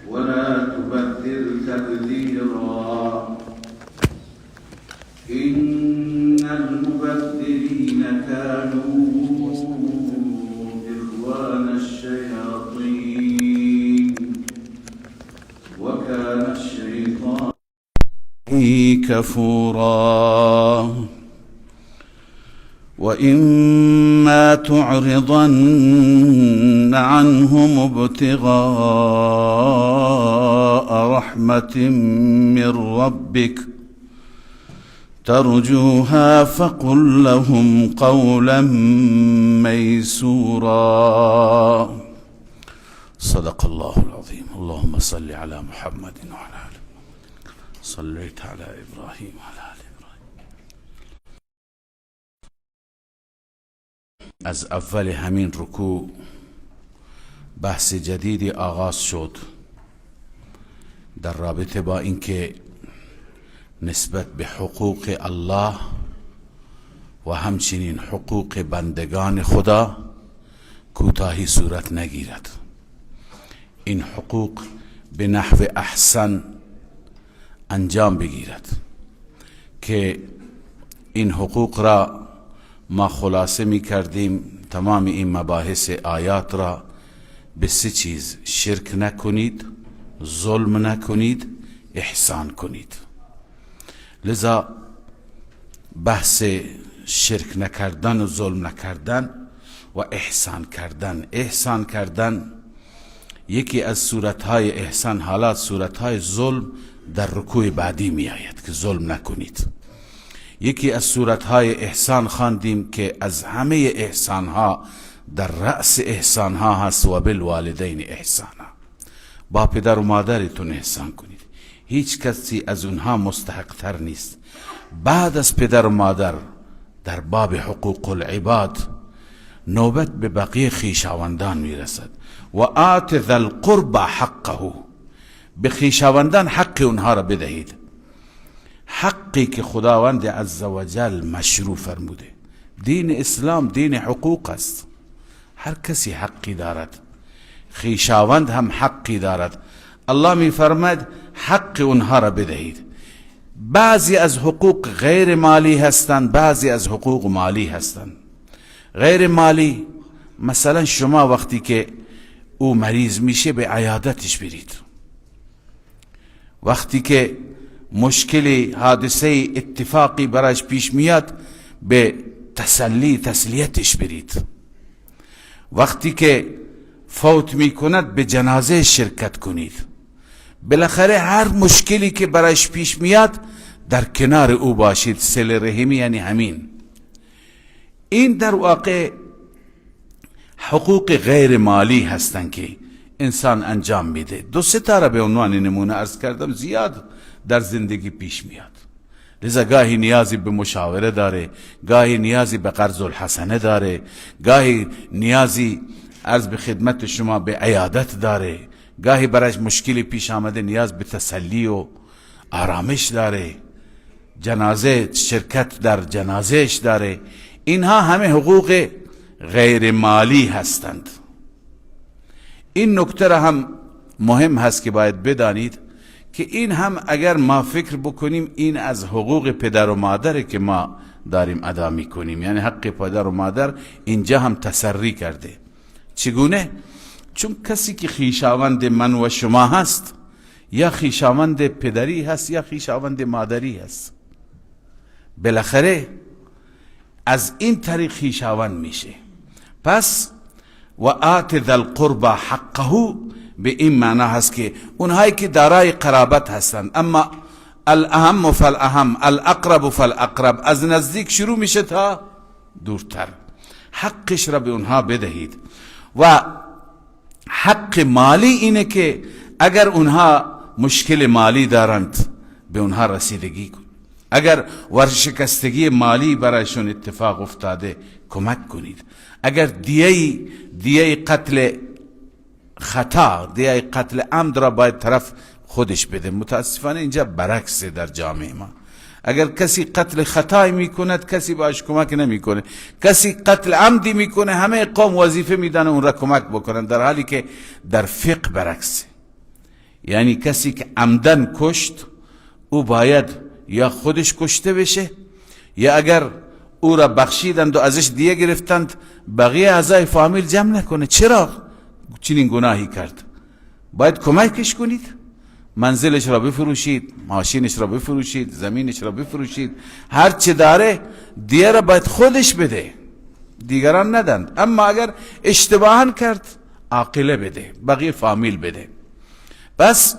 ولا تبذر تبذيرا إن المبذرين كانوا إخوان الشياطين وكان الشيطان كفورا. وإما تعرضن عنهم ابتغاء رحمة من ربك ترجوها فقل لهم قولا ميسورا. صدق الله العظيم. اللهم صل على محمد وعلى آله صليت على إبراهيم وعلى آل إبراهيم. از اول همین رکوع بحث جدیدی آغاز شد در رابطه با اینکه نسبت به حقوق الله و همچنین حقوق بندگان خدا کوتاهی صورت نگیرد. این حقوق به نحو احسن انجام بگیرد که این حقوق را ما خلاصه می کردیم تمام این مباحث آیات را به سه چیز: شرک نکنید، ظلم نکنید، احسان کنید. لذا بحث شرک نکردن و ظلم نکردن و احسان کردن. احسان کردن یکی از صورتهای احسان، حالات صورتهای ظلم در رکوع بعدی می آید که ظلم نکنید. یکی از صورتهای احسان خواندیم که از همه احسانها در رأس احسانها هست، و بالوالدین احسانا. با پدر و مادرتون احسان کنید، هیچ کسی از اونها مستحق تر نیست. بعد از پدر و مادر در باب حقوق العباد نوبت به بقیه خویشاوندان میرسد. و آت ذا القربى حقه، به خویشاوندان حق اونها را بدهید، حقی که خداوند عزوجل مشروع فرموده. دین اسلام دین حقوق است، هر کسی حقی دارد، خویشاوند هم حقی دارد. الله می فرماید حق اونها را بدهید. بعضی از حقوق غیر مالی هستند، بعضی از حقوق مالی هستند. غیر مالی مثلا شما وقتی که او مریض میشه به عیادتش برید، وقتی که مشکلی، حادثه، اتفاقی برایش پیش میاد به تسلی، تسلیتش برید، وقتی که فوت میکند به جنازه شرکت کنید. بالاخره هر مشکلی که برایش پیش میاد در کنار او باشید. صله رحمی یعنی همین. این در واقع حقوق غیر مالی هستند که انسان انجام میده. دو سه تا را به عنوان نمونه عرض کردم، زیاد در زندگی پیش میاد. لذا گاهی نیازی به مشاوره داره، گاهی نیازی به قرض الحسنه داره، گاهی نیازی عرض به خدمت شما به عیادت داره، گاهی برایش مشکلی پیش آمده نیاز به تسلی و آرامش داره، جنازه، شرکت در جنازهش داره. اینها همه حقوق غیر مالی هستند. این نکته را هم مهم هست که باید بدانید که این هم اگر ما فکر بکنیم این از حقوق پدر و مادره که ما داریم ادا میکنیم، یعنی حق پدر و مادر اینجا هم تسری کرده. چگونه؟ چون کسی که خویشاوند من و شما هست، یا خویشاوند پدری هست یا خویشاوند مادری هست، بالاخره از این طریق خویشاوند میشه. پس و آت ذا القربى حقه به این معنا هست که اونهایی که دارای قرابت هستند، اما الاهم فالاهم، الاقرب فالاقرب، از نزدیک شروع میشه تا دورتر، حقش را به اونها بدهید. و حق مالی اینه که اگر اونها مشکل مالی دارند به اونها رسیدگی کن، اگر ورشکستگی مالی برایشون اتفاق افتاده کمک کنید، اگر دیه قتل خطا، دیه قتل عمد را باید طرف خودش بده. متاسفانه اینجا برعکس در جامعه ما، اگر کسی قتل خطای میکند کسی باش کمک نمیکنه، کسی قتل عمدی میکنه همه قوم وظیفه میدن اون را کمک بکنن، در حالی که در فقه برعکس، یعنی کسی که عمدن کشت او باید یا خودش کشته بشه، یا اگر او را بخشیدند و ازش دیه گرفتند بقیه اعضای فامیل جمع نکنه. چرا چنین گناهی کرد؟ باید کمکش کنید، منزلش را بفروشید، ماشینش را بفروشید، زمینش را بفروشید، هر چه داره دیه را باید خودش بده، دیگران ندند. اما اگر اشتباها کرد عاقله بده، بقیه فامیل بده. پس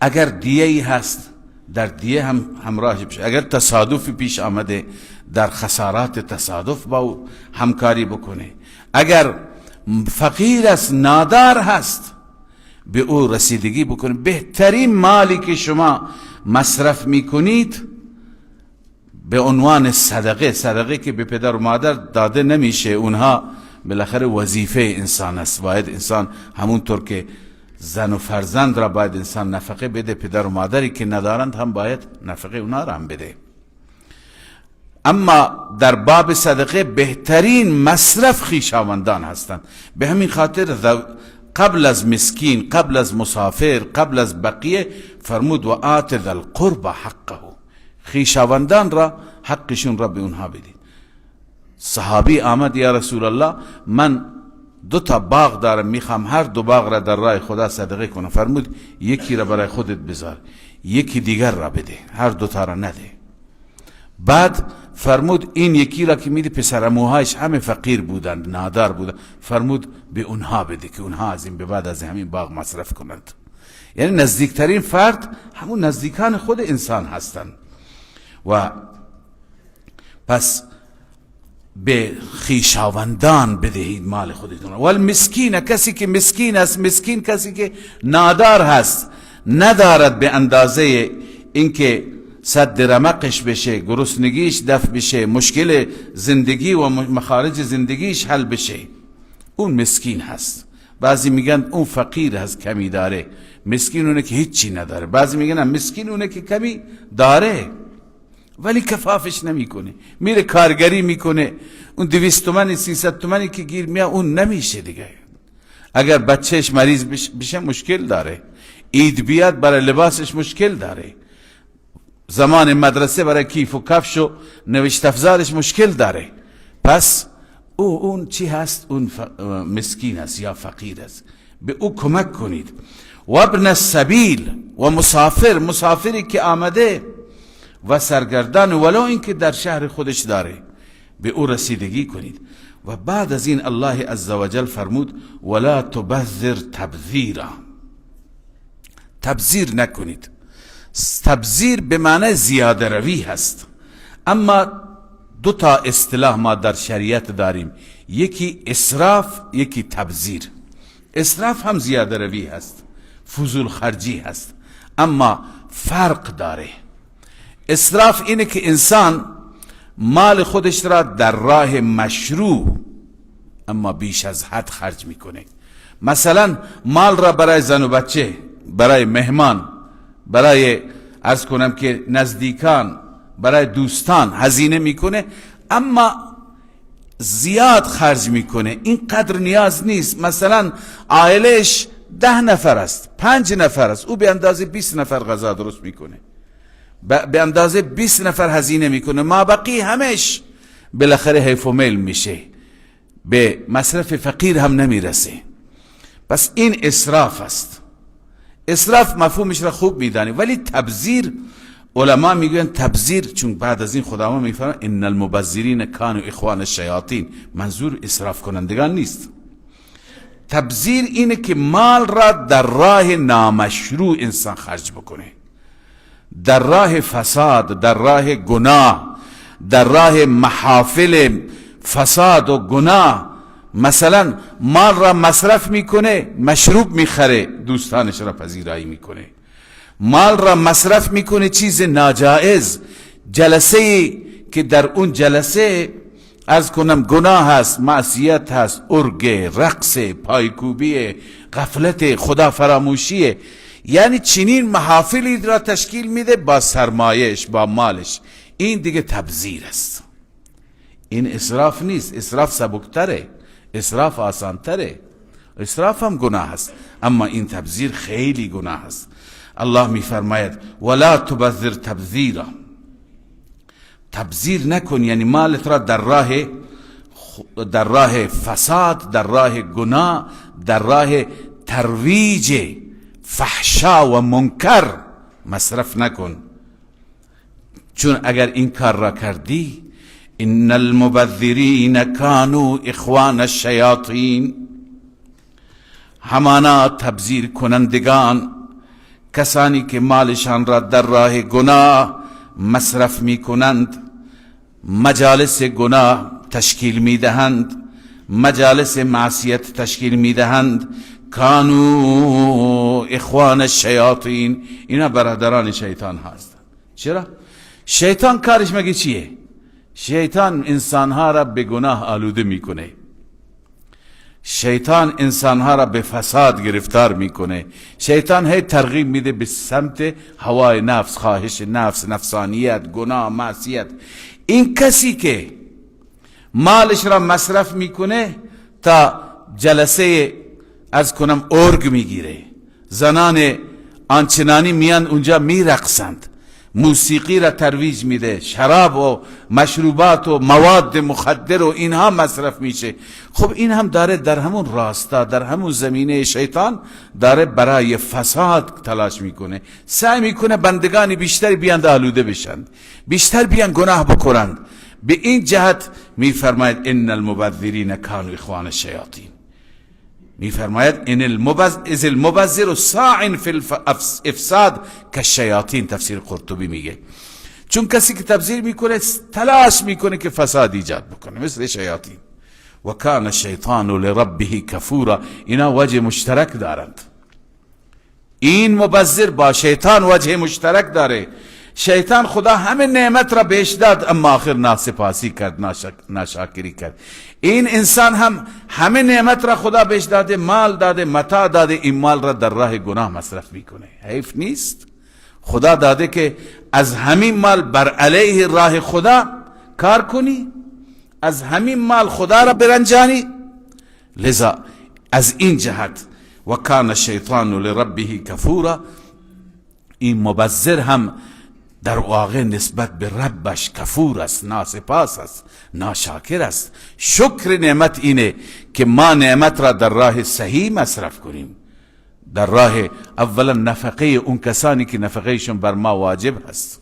اگر دیه ای هست در دیه هم همراه بشه، اگر تصادفی پیش آمده در خسارات تصادف با او همکاری بکنه، اگر فقیر است، نادار هست، به او رسیدگی بکنه. بهترین مالی که شما مصرف میکنید به عنوان صدقه، صدقه که به پدر و مادر داده نمیشه، اونها بالاخره وظیفه انسان است، باید انسان همونطور که زن و فرزند را باید انسان نفقه بده، پدر و مادری که ندارند هم باید نفقه اونها را هم بده. اما در باب صدقه بهترین مصرف خویشاوندان هستند. به همین خاطر قبل از مسکین، قبل از مسافر، قبل از بقیه فرمود و آت ذا القربى حقه، خویشاوندان را حقشون را به اونها بدید. صحابی آمد یا رسول الله من دو تا باغ دارم، میخوام هر دو باغ را در راه خدا صدقه کنم. فرمود یکی را برای خودت بذار، یکی دیگر را بده، هر دو تا را نده. بعد فرمود این یکی را که میده پسرعموهایش همه فقیر بودند، نادار بودند، فرمود به اونها بده که اونها از این به بعد از همین باغ مصرف کنند. یعنی نزدیکترین فرد همون نزدیکان خود انسان هستند. و پس به خویشاوندان بدهید مال خودتون. والمسکین، کسی که مسکین است، مسکین کسی که نادار هست، ندارد به اندازه اینکه سد رمقش بشه، گرسنگیش دفع بشه، مشکل زندگی و مخارج زندگیش حل بشه، اون مسکین هست. بعضی میگن اون فقیر هست کمی داره، مسکین اونه که هیچی نداره. بعضی میگن مسکین اونه که کمی داره ولی کفافش نمیکنه، میره کارگری میکنه، اون 200 تومانی 300 تومانی که گیر میاد اون نمیشه دیگه. اگر بچهش مریض بشه مشکل داره، عید بیاد برای لباسش مشکل داره، زمان مدرسه برای کیف و کفش و نوشت افزارش مشکل داره. پس او اون چی هست؟ اون مسکین است یا فقیر است، به او کمک کنید. و ابن السبیل، و مسافر، مسافری که آمده و سرگردان ولو اینکه در شهر خودش داره، به او رسیدگی کنید. و بعد از این الله عزوجل فرمود ولا تبذر تبذیرا، تبذیر نکنید. تبذیر به معنی زیاده روی هست. اما دو تا اصطلاح ما در شریعت داریم، یکی اسراف، یکی تبذیر. اسراف هم زیاده روی هست، فضول خرجی هست، اما فرق داره. اسراف اینه که انسان مال خودش را در راه مشروع اما بیش از حد خرج میکنه. مثلا مال را برای زن و بچه، برای مهمان، برای عرض کنم که نزدیکان، برای دوستان هزینه میکنه، اما زیاد خرج میکنه، این قدر نیاز نیست. مثلا عائلش 10 نفر است، 5 نفر است، او به اندازه 20 نفر غذا درست میکنه، به اندازه 20 نفر هزینه میکنه، ما بقی همش بالاخره حیف و میل میشه، به مصرف فقیر هم نمیرسه. پس این اسراف است. اسراف مفهومش را خوب میدانی، ولی تبذیر علما میگوین تبذیر، چون بعد از این خداوند میفرماید ان المبذرین کانوا اخوان الشیاطین، منظور اسراف کنندگان نیست. تبذیر اینه که مال را در راه نامشروع انسان خرج بکنه، در راه فساد، در راه گناه، در راه محافل فساد و گناه. مثلا مال را مصرف میکنه، مشروب میخره، دوستانش را پذیرایی میکنه. مال را مصرف میکنه چیز ناجائز، جلسه که در اون جلسه از کنم گناه هست، معصیت هست، ارگ، رقص، پایکوبی، غفلت، خدا فراموشیه. یعنی چنین محافلی را تشکیل میده با سرمایهش، با مالش. این دیگه تبذیر است، این اسراف نیست. اسراف سبکتره، اسراف آسانتره، اسراف هم گناه است، اما این تبذیر خیلی گناه است. الله میفرماید ولا تبذر تبذیرا، تبذیر نکن، یعنی مالت را در راه فساد، در راه گناه، در راه ترویج فحشا و منکر مصرف نکن، چون اگر این کار را کردی، ان المبذرین کانوا اخوان الشیاطین، همانا تبذیر کنندگان، کسانی که مالشان را در راه گناه مصرف می کنند، مجالس گناه تشکیل می دهند، مجالس معصیت تشکیل می دهند، کانو اخوان الشیاطین، اینا برادران شیطان هستند. چرا؟ شیطان کارش مگه چیه؟ شیطان انسانها را به گناه آلوده میکنه، شیطان انسانها را به فساد گرفتار میکنه، شیطان هی ترغیب میده به سمت هوای نفس، خواهش نفس، نفسانیت، گناه، معصیت. این کسی که مالش را مصرف میکنه تا جلسه از کنم ارگ میگیره، زنان آنچنانی میان اونجا میرقصند، موسیقی را ترویج میده، شراب و مشروبات و مواد مخدر و اینها مصرف میشه. خب این هم داره در همون راستا، در همون زمینه شیطان داره برای فساد تلاش میکنه، سعی میکنه بندگان بیشتر بیاند آلوده بشند، بیشتر بیان گناه بکنند. به این جهت میفرماید ان المبذرین کانوا اخوان الشیاطین، میفرماید ان اذ المبذر ساع فی الافساد کالشیاطین. تفسیر قرطبی میگه چون کسی که تبذیر میکنه تلاش میکنه که فساد ایجاد بکنه مثل شیاطین. و کان الشیطان لربه کفورا، اینا وجه مشترک دارند. این مبذر با شیطان وجه مشترک داره. شیطان خدا همه نعمت را بهش داد، اما آخر ناسپاسی کرد، ناشاکری کرد. این انسان هم همه نعمت را خدا بهش داده، مال داده، متاع داده، این مال را در راه گناه مصرف میکنه. حیف نیست؟ خدا داده که از همین مال بر علیه راه خدا کار کنی، از همین مال خدا را برنجانی. لذا از این جهت و کان الشیطان لربه کفورا، این مبذر هم در واقع نسبت به ربش کفور است، ناسپاس است، ناشاکر است. شکر نعمت اینه که ما نعمت را در راه صحیح مصرف کنیم، در راه اولا نفقه اون کسانی که نفقهشون بر ما واجب هست،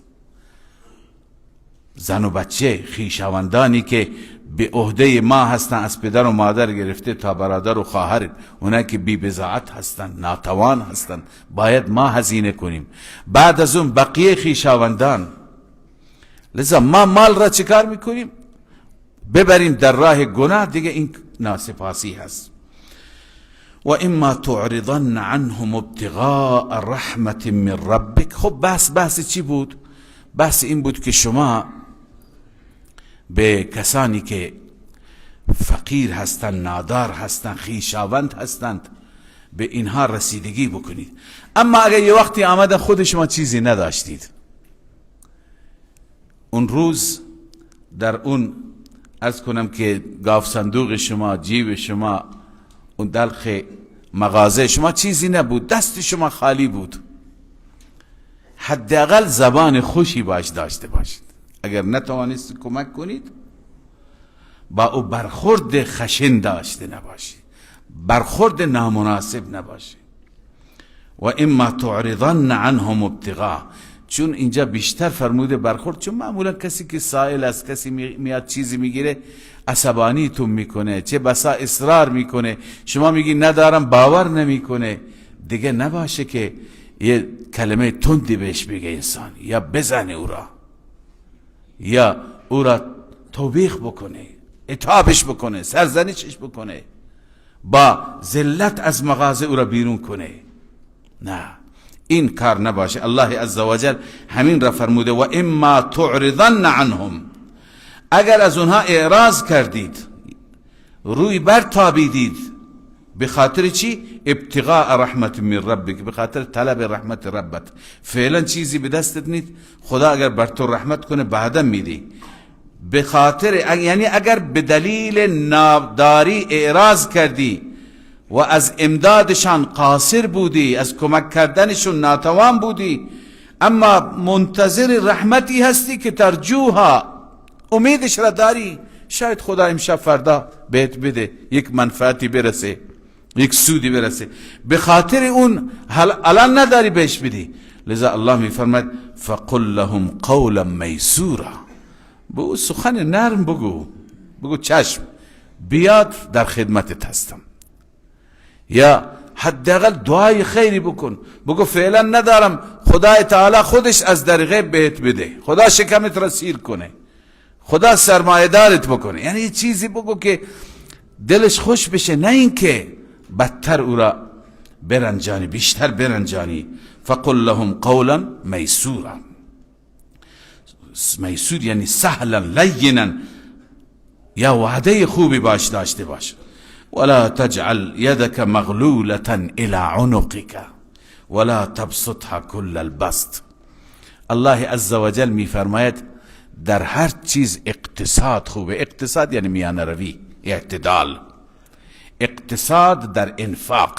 زن و بچه، خویشاوندانی که به عهده ما هستن، از پدر و مادر گرفته تا برادر و خواهر، اونا که بی بضاعت هستن، ناتوان هستن، باید ما هزینه کنیم. بعد از اون بقیه خویشاوندان. لذا ما مال را چیکار میکنیم؟ ببریم در راه گناه، دیگه این ناسپاسی هست. و اما تعرضن عنهم ابتغاء رحمت من ربک. خب بحث چی بود؟ بحث این بود که شما به کسانی که فقیر هستند، نادار هستند، خویشاوند هستند، به اینها رسیدگی بکنید. اما اگر یه وقتی آمده خود شما چیزی نداشتید، اون روز در اون از کنم که گاف صندوق شما، جیب شما، اون دلخ مغازه شما چیزی نبود، دست شما خالی بود، حداقل زبان خوشی باش داشته باشید. اگر نتوانست کمک کنید، با او برخورد خشن داشته نباشید، برخورد نامناسب نباشید. و اما تعرضن عنهم ابتغاء، چون اینجا بیشتر فرموده برخورد، چون معمولا کسی که سائل است، کسی میاد چیزی میگیره، عصبانیتون میکنه، چه بسا اصرار میکنه، شما میگی ندارم، باور نمیکنه. دیگه نباشه که یه کلمه تندی بهش بگه انسان، یا بزنه او را، یا او را توبیخ بکنه، عتابش بکنه، سرزنشش بکنه، با ذلت از مغازه او را بیرون کنه. نه، این کار نباشه. الله عزوجل همین را فرموده و اما تعرضن عنهم، اگر از اونها اعراض کردید، روی برتابیدید، به خاطر چی؟ ابتغاء رحمت من ربک، به خاطر طلب رحمت ربت. فعلا چیزی به دستت نیست، خدا اگر بر تو رحمت کنه بعدا میدی. به خاطر، یعنی اگر به دلیل ناداری اعراض کردی و از امدادشان قاصر بودی، از کمک کردنشون ناتوان بودی، اما منتظر رحمتی هستی که ترجوها، امیدش را داری، شاید خدا امشب فردا بهت بده، یک منفعتی برسه، یک سودی برسه، به خاطر اون الان نداری بهش بدی. لذا الله میفرماید فقل لهم قولا میسورا، به او سخن نرم بگو، بگو چشم بیاد در خدمتت هستم، یا حداقل دعای خیری بکن، بگو فعلا ندارم، خدای تعالی خودش از در غیب بهت بده، خدا شکمت را سیر کنه، خدا سرمایه دارت بکنه. یعنی یه چیزی بگو که دلش خوش بشه، نه اینکه بدتر او را برنجانی، بیشتر برنجانی. فقل لهم قولا میسورا، میسور یعنی سهلا لینا، یا وعده خوبی باش داشته باش. ولا تجعل يدك مغلولة إلى عنقك ولا تبسطها كل البسط. الله عز وجل میفرماید در هر چیز اقتصاد خوبه. اقتصاد یعنی میانه روی، اعتدال. اقتصاد در انفاق،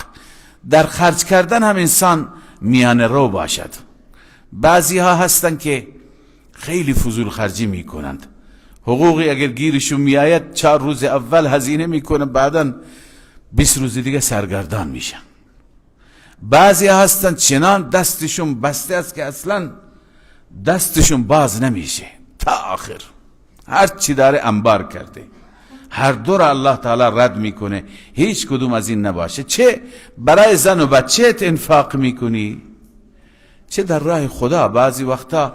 در خرج کردن هم انسان میانه رو باشد. بعضی ها هستن که خیلی فضول خرجی میکنند، حقوقی اگر گیرشون میآید 4 روز اول هزینه میکنه، بعدا 20 روز دیگه سرگردان میشن. بعضی هستن چنان دستشون بسته است که اصلا دستشون باز نمیشه تا آخر، هر چی داره انبار کرده. هر دو را الله تعالی رد میکنه، هیچ کدوم از این نباشه. چه برای زن و بچهت انفاق میکنی، چه در راه خدا. بعضی وقتا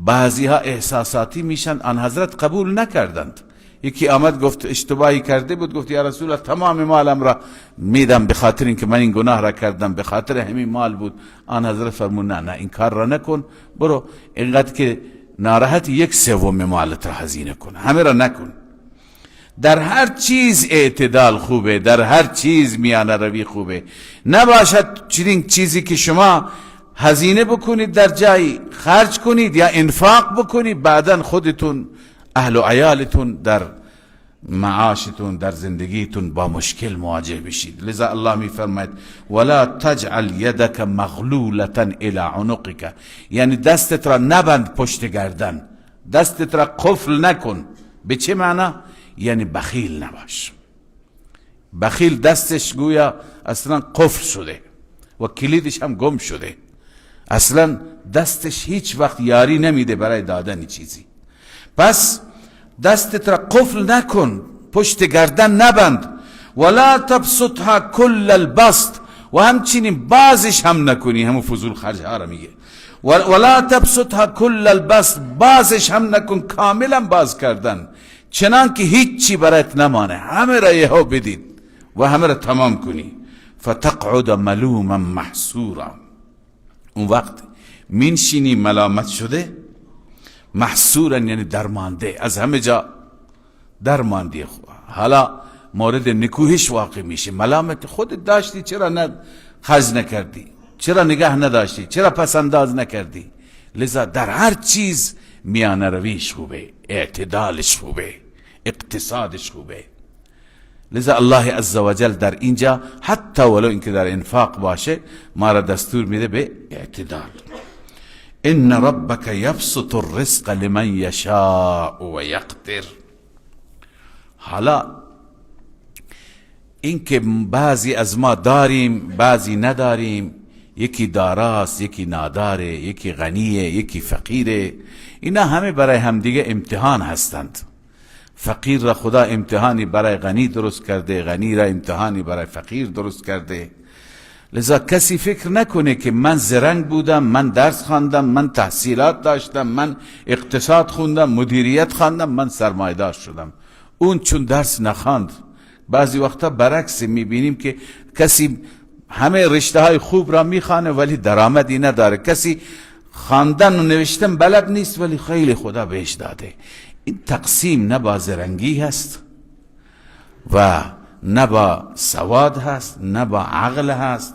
بعضی ها احساساتی میشن، آن حضرت قبول نکردند. یکی آمد گفت اشتباهی کرده بود، گفت یا رسول الله تمام مالم را میدم به خاطر اینکه من این گناه را کردم، به خاطر همین مال بود. آن حضرت فرمود نه نه، این کار را نکن، برو اینقدر که ناراحت 1/3 مالت را هزینه کن، همه را نکن. در هر چیز اعتدال خوبه، در هر چیز میانه روی خوبه. نباشد چنین چیزی که شما هزینه بکنید در جایی، خرج کنید یا انفاق بکنید، بعدا خودتون اهل و عیالتون در معاشتون در زندگیتون با مشکل مواجه بشید. لذا الله میفرماید ولا تجعل یدک مغلولة الى عنقک، یعنی دستت را نبند پشت گردن، دستت را قفل نکن. به چه معنا؟ یعنی بخیل نباش. بخیل دستش گویا اصلا قفل شده و کلیدش هم گم شده، اصلا دستش هیچ وقت یاری نمیده برای دادن چیزی. پس دستت را قفل نکن، پشت گردن نبند. ولا تبسطها کل البسط، و همچنین بازش هم نکنی، همون فضول خرج ها را میگه. ولا تبسطها کل البسط، بازش هم نکن، کاملا باز کردن، چنان که هیچی برایت نمانه، همه را یهو بدید و همه را تمام کنی. فتقعد ملوما محسورا، اون وقت منشینی ملامت شده، محصورا یعنی درمانده، از همه جا درمانده. حالا مورد نکوهش واقع میشه. ملامت خودت داشتی، چرا نه خرج نکردی، چرا نگاه نداشتی، چرا پس انداز نکردی. لذا در هر چیز میانه رویش خوبه، اعتدالش خوبه، اقتصادش خوبه. لذا الله عزوجل در اینجا حتی ولو اینکه در انفاق باشه ما را دستور میده به اعتدال. ان ربک یبسط الرزق لمن یشاء و یقدر. حالا اینکه بعضی از ما داریم بعضی نداریم، یکی داراست یکی ناداره، یکی غنیه یکی فقیره، اینا همه برای همدیگه امتحان هستند. فقیر را خدا امتحانی برای غنی درست کرده، غنی را امتحانی برای فقیر درست کرده. لذا کسی فکر نکنه که من زرنگ بودم، من درس خواندم، من تحصیلات داشتم، من اقتصاد خوندم، مدیریت خواندم، من سرمایه‌دار شدم. اون چون درس نخواند. بعضی وقتا برعکس میبینیم که کسی همه رشته های خوب را میخوانه ولی درآمدی نداره، کسی خواندن و نوشتن بلد نیست ولی خیلی خدا بهش داده. این تقسیم نه با زرنگی هست و نه با سواد هست، نه با عقل هست،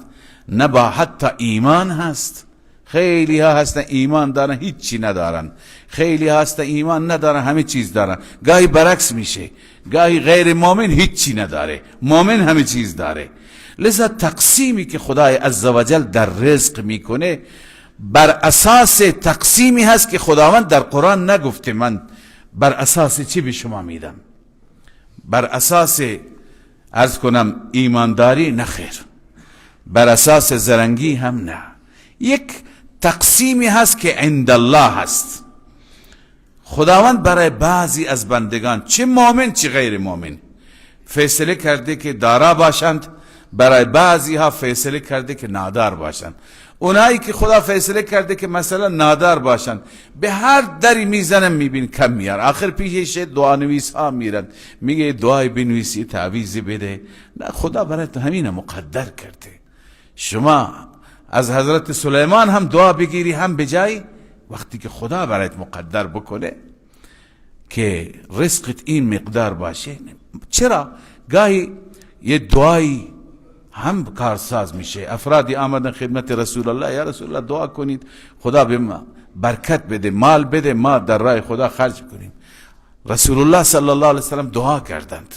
نه با حتی ایمان هست. خیلی ها هستن ایمان دارن هیچی ندارن، خیلی ها هستن ایمان ندارن همه چیز دارن. گاهی برعکس میشه، گاهی غیر مؤمن هیچی نداره، مؤمن همه چیز داره. لذا تقسیمی که خدای عزوجل در رزق میکنه بر اساس تقسیمی هست که خداوند در قرآن نگفته من بر اساس چی به شما میدم، بر اساس عرض کنم ایمانداری نخیر، بر اساس زرنگی هم نه. یک تقسیمی هست که عند الله هست. خداوند برای بعضی از بندگان، چه مؤمن چه غیر مؤمن، فیصله کرده که دارا باشند، برای بعضی ها فیصله کرده که نادار باشند. اونایی که خدا فیصله کرده که مثلا نادار باشند، به هر دری میزنن میبین کم میار، آخر پیشش دعا نویس ها میرن، میگه دعای بنویسی تعویذی بده. نه، خدا برای تو همینه مقدر کرده. شما از حضرت سلیمان هم دعا بگیری هم بجای، وقتی که خدا برایت مقدر بکنه که رزقت این مقدار باشه. چرا گاهی یه دعایی هم کارساز میشه؟ افرادی آمدن خدمت رسول الله، یا رسول الله دعا کنید خدا به ما برکت بده، مال بده، ما در راه خدا خرج کنیم. رسول الله صلی الله علیه وسلم دعا کردند،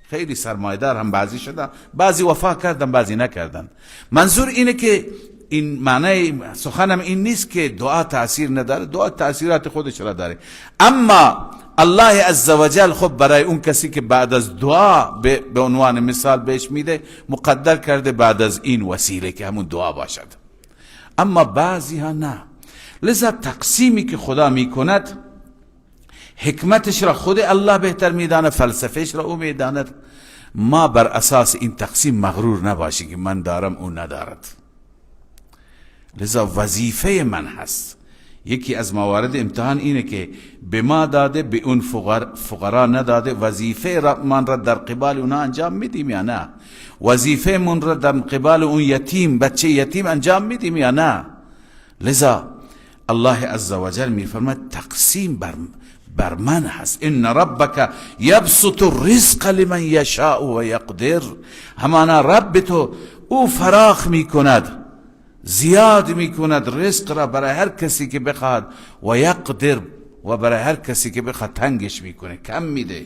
خیلی سرمایه‌دار هم بعضی شدن، بعضی وفا کردن، بعضی نکردن. منظور اینه که این معنی سخنم این نیست که دعا تاثیر نداره، دعا تاثیرات خودش را داره. اما الله عزوجل خب برای اون کسی که بعد از دعا به عنوان مثال بهش میده، مقدر کرده بعد از این وسیله که همون دعا باشد. اما بعضی ها نه. لذا تقسیمی که خدا میکند حکمتش را خود الله بهتر میداند، فلسفهش را او میداند. ما بر اساس این تقسیم مغرور نباشیم که من دارم او ندارد. لذا وظیفه من هست، یکی از موارد امتحان اینه که به ما داده، به اون فقرا نداده. وظیفه من را در قبال اونا انجام میدیم یا نه؟ وظیفه من را در قبال اون یتیم، بچه یتیم انجام میدیم یا نه؟ لذا الله عزوجل میفرماید تقسیم بر من هست. ان ربک یبسط الرزق لمن یشاء و یقدر. همانا رب تو او فراخ میکند، زیاد میکند رزق را برای هر کسی که بخواد، و یقدر، و برای هر کسی که بخواد تنگش میکنه، کم میده.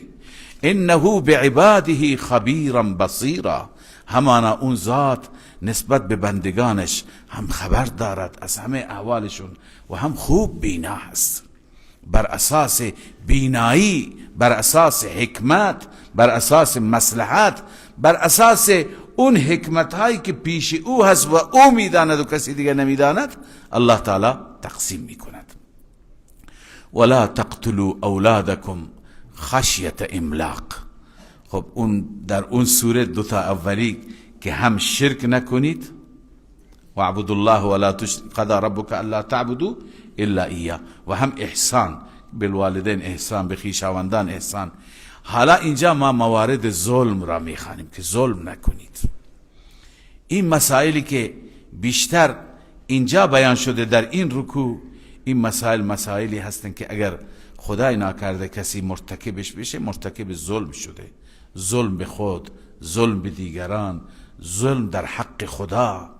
انه بعباده خبیرا بصیرا. همانا اون ذات نسبت به بندگانش هم خبر دارد از همه احوالشون و هم خوب بینا هست. بر اساس بینایی، بر اساس حکمت، بر اساس مصلحت، بر اساس اون حکمت هایی که پیش او هست و او میداند و کسی دیگه نمیداند، الله تعالی تقسیم میکند. ولا تقتلوا اولادکم خشیت املاق. خب اون در اون سوره دوتا اولی که هم شرک نکنید، واعبدوا الله ولا تشركوا قضى ربك الا تعبدوا الا ایاه، و هم احسان بالوالدین، احسان به خویشاوندان، احسان. حالا اینجا ما موارد ظلم را میخوانیم که ظلم نکنید. این مسائلی که بیشتر اینجا بیان شده در این رکوع، این مسائل مسائلی هستند که اگر خدای ناکرده کسی مرتکبش بشه، مرتکب ظلم شده. ظلم به خود، ظلم به دیگران، ظلم در حق خدا.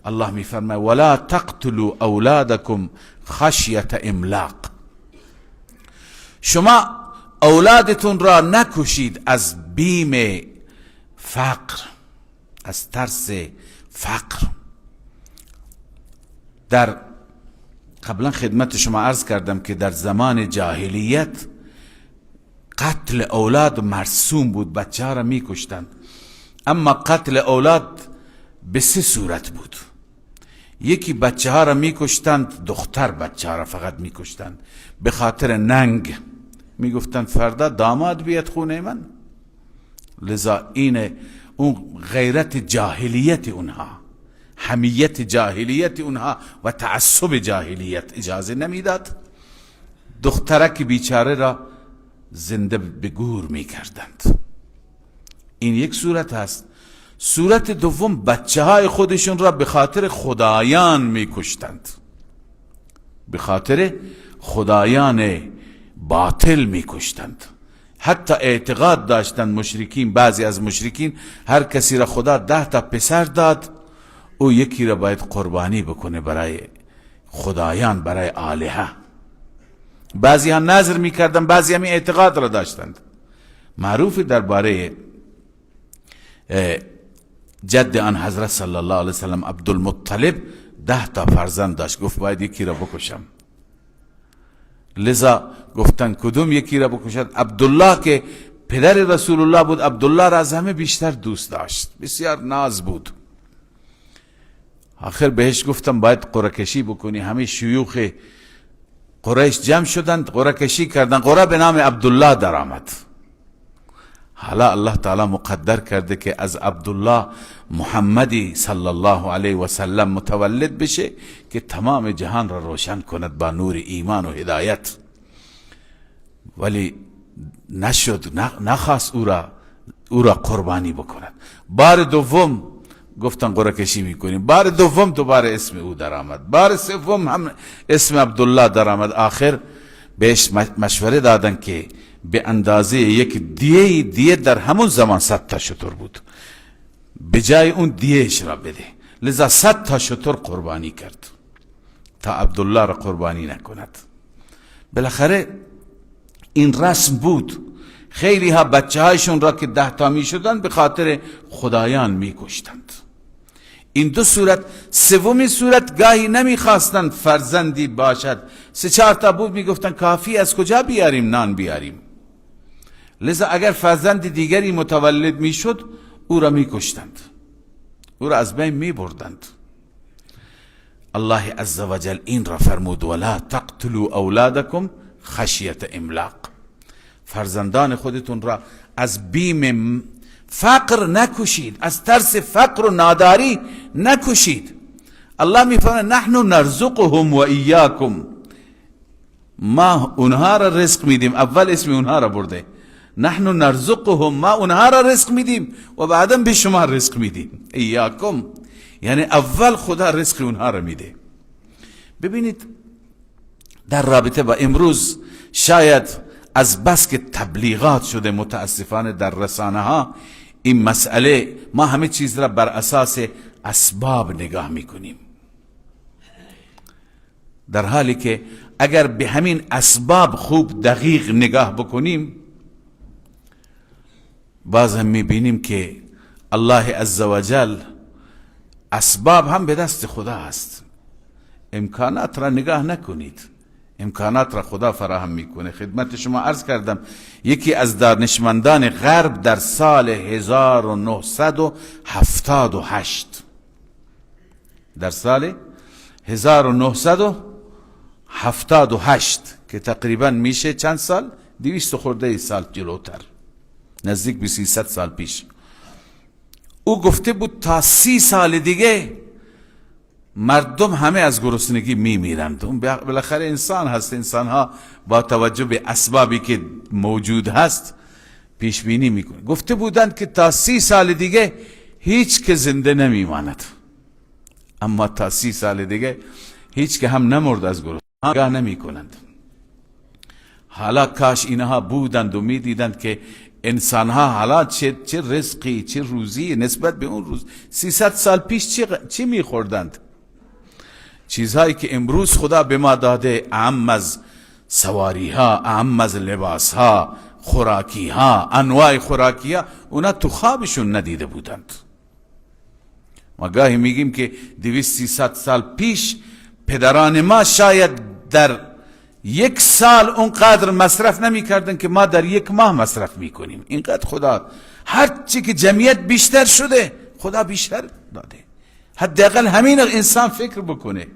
الله میفرماید ولا تقتلوا اولادکم خشیت املاق. شما اولادتون را نکشید از بیم فقر، از ترس فقر. در قبلا خدمت شما عرض کردم که در زمان جاهلیت قتل اولاد مرسوم بود، بچه ها را میکشتند. اما قتل اولاد به سه صورت بود. یکی بچه ها را میکشتند، دختر بچه ها را فقط میکشتند به خاطر ننگ، میگفتند فردا داماد بیاد خونه من. لذا این اون غیرت جاهلیت اونها، حمیت جاهلیت اونها و تعصب جاهلیت اجازه نمیداد دخترک بیچاره را زنده به گور میکردند. این یک صورت هست. صورت دوم، بچه های خودشون را به خاطر خدایان میکشتند، به خاطر خدایان باطل میکشتند. حتی اعتقاد داشتند مشرکین، بعضی از مشرکین، هر کسی را خدا 10 تا پسر داد، او یکی را باید قربانی بکنه برای خدایان، برای آلهه. بعضی ها نذر میکردن، بعضی هم اعتقاد را داشتند. معروف درباره جد آن حضرت صلی الله علیه وسلم عبدالمطلب 10 تا فرزند داشت، گفت باید یکی را بکشم. لذا گفتن کدوم یکی را بکشد؟ عبدالله که پدر رسول الله بود، عبدالله را از همه بیشتر دوست داشت، بسیار ناز بود. آخر بهش گفتم باید قرعه کشی بکنی. همه شیوخ قریش جمع شدند، قرعه کشی کردند، قرعه به نام عبدالله در آمد. حالا الله تعالی مقدر کرده که از عبدالله محمدی صلی الله علیه و سلم متولد بشه که تمام جهان را روشن کند با نور ایمان و هدایت. ولی نشد، نخواست او را قربانی بکند. بار دوم گفتن قرعه کشی میکنیم، بار دوم دوباره اسم او در آمد، بار سوم هم اسم عبدالله در آمد. آخر بهش مشوره دادن که به اندازه یک دیه در همون زمان 100 تا شتر بود، به جای اون دیهش را بده. لذا 100 تا شتر قربانی کرد تا عبدالله را قربانی نکند. بالاخره این رسم بود. خیلی ها بچه هایشون را که 10 تا می شدن به خاطر خدایان می کشتند. این دو صورت. سومی صورت گاهی نمی خواستند فرزندی باشد، 3-4 تا بود می گفتن کافی، از کجا بیاریم نان بیاریم. لذا اگر فرزند دیگری متولد می شد او را می کشتند، او را از بین می بردند. الله عزوجل این را فرمود ولا تقتلوا اولادکم خشیت املاق، فرزندان خودتون را از بیم فقر نکشید، از ترس فقر و ناداری نکشید. الله میفرماید نحن نرزقهم و ایاکم، ما اونها را رزق میدیم. اول اسم اونها را برده، نحن نرزقهم، ما اونها را رزق میدیم و بعدا به شما رزق میدیم. ایاکم یعنی اول خدا رزق اونها را میده. ببینید در رابطه با امروز شاید از بس که تبلیغات شده متاسفانه در رسانه ها این مسئله، ما همه چیز را بر اساس اسباب نگاه میکنیم، در حالی که اگر به همین اسباب خوب دقیق نگاه بکنیم باز هم میبینیم که الله عزوجل اسباب هم به دست خدا است. امکانات را نگاه نکنید، امکانات را خدا فراهم میکنه. خدمت شما عرض کردم یکی از دانشمندان غرب در سال 1978، در سال 1978 که تقریبا میشه چند سال، 200 خورده سال جلوتر، نزدیک به 300 سال پیش، او گفته بود تا 30 سال دیگه مردم همه از گرسنگی میمیرند. اون بالاخره انسان هست، انسان ها با توجه به اسبابی که موجود هست پیش بینی میکنه. گفته بودند که تا 30 سال دیگه هیچ که زنده نمیماند، اما تا 30 سال دیگه هیچ که هم نمرد از گرسنگی، نگاه نمیکنند. حالا کاش اینها بودند و میدیدند که انسان ها حالا چه رزقی چه روزی نسبت به اون روز 300 سال پیش چی میخوردند. چیزهایی که امروز خدا به ما داده، اعم از سواری ها، اعم از لباس ها، خوراکی ها، انواع خوراکی ها، اونا تو خوابشون ندیده بودند. ما گاهی میگیم که 200-300 سال پیش پدران ما شاید در یک سال اونقدر مصرف نمی کردن که ما در یک ماه مصرف می کنیم. اینقدر خدا هر چی که جمعیت بیشتر شده خدا بیشتر داده. حداقل همین انسان فکر بکنه.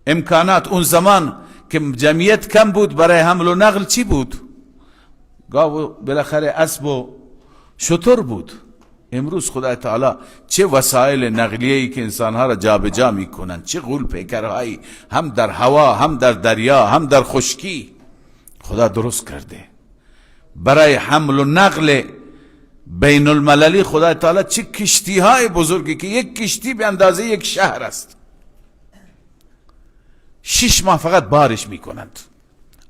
امکانات اون زمان که جمعیت کم بود برای حمل و نقل چی بود؟ گاو بالاخره اسب و شتر بود. امروز خدای تعالی چه وسایل نقلیه‌ای که انسانها را جابجا میکنند، چه غول پیکرهایی هم در هوا، هم در دریا، هم در خشکی خدا درست کرده برای حمل و نقل بین المللی. خدای تعالی چه کشتی های بزرگی که یک کشتی به اندازه یک شهر است، 6 ماه فقط بارش میکنند،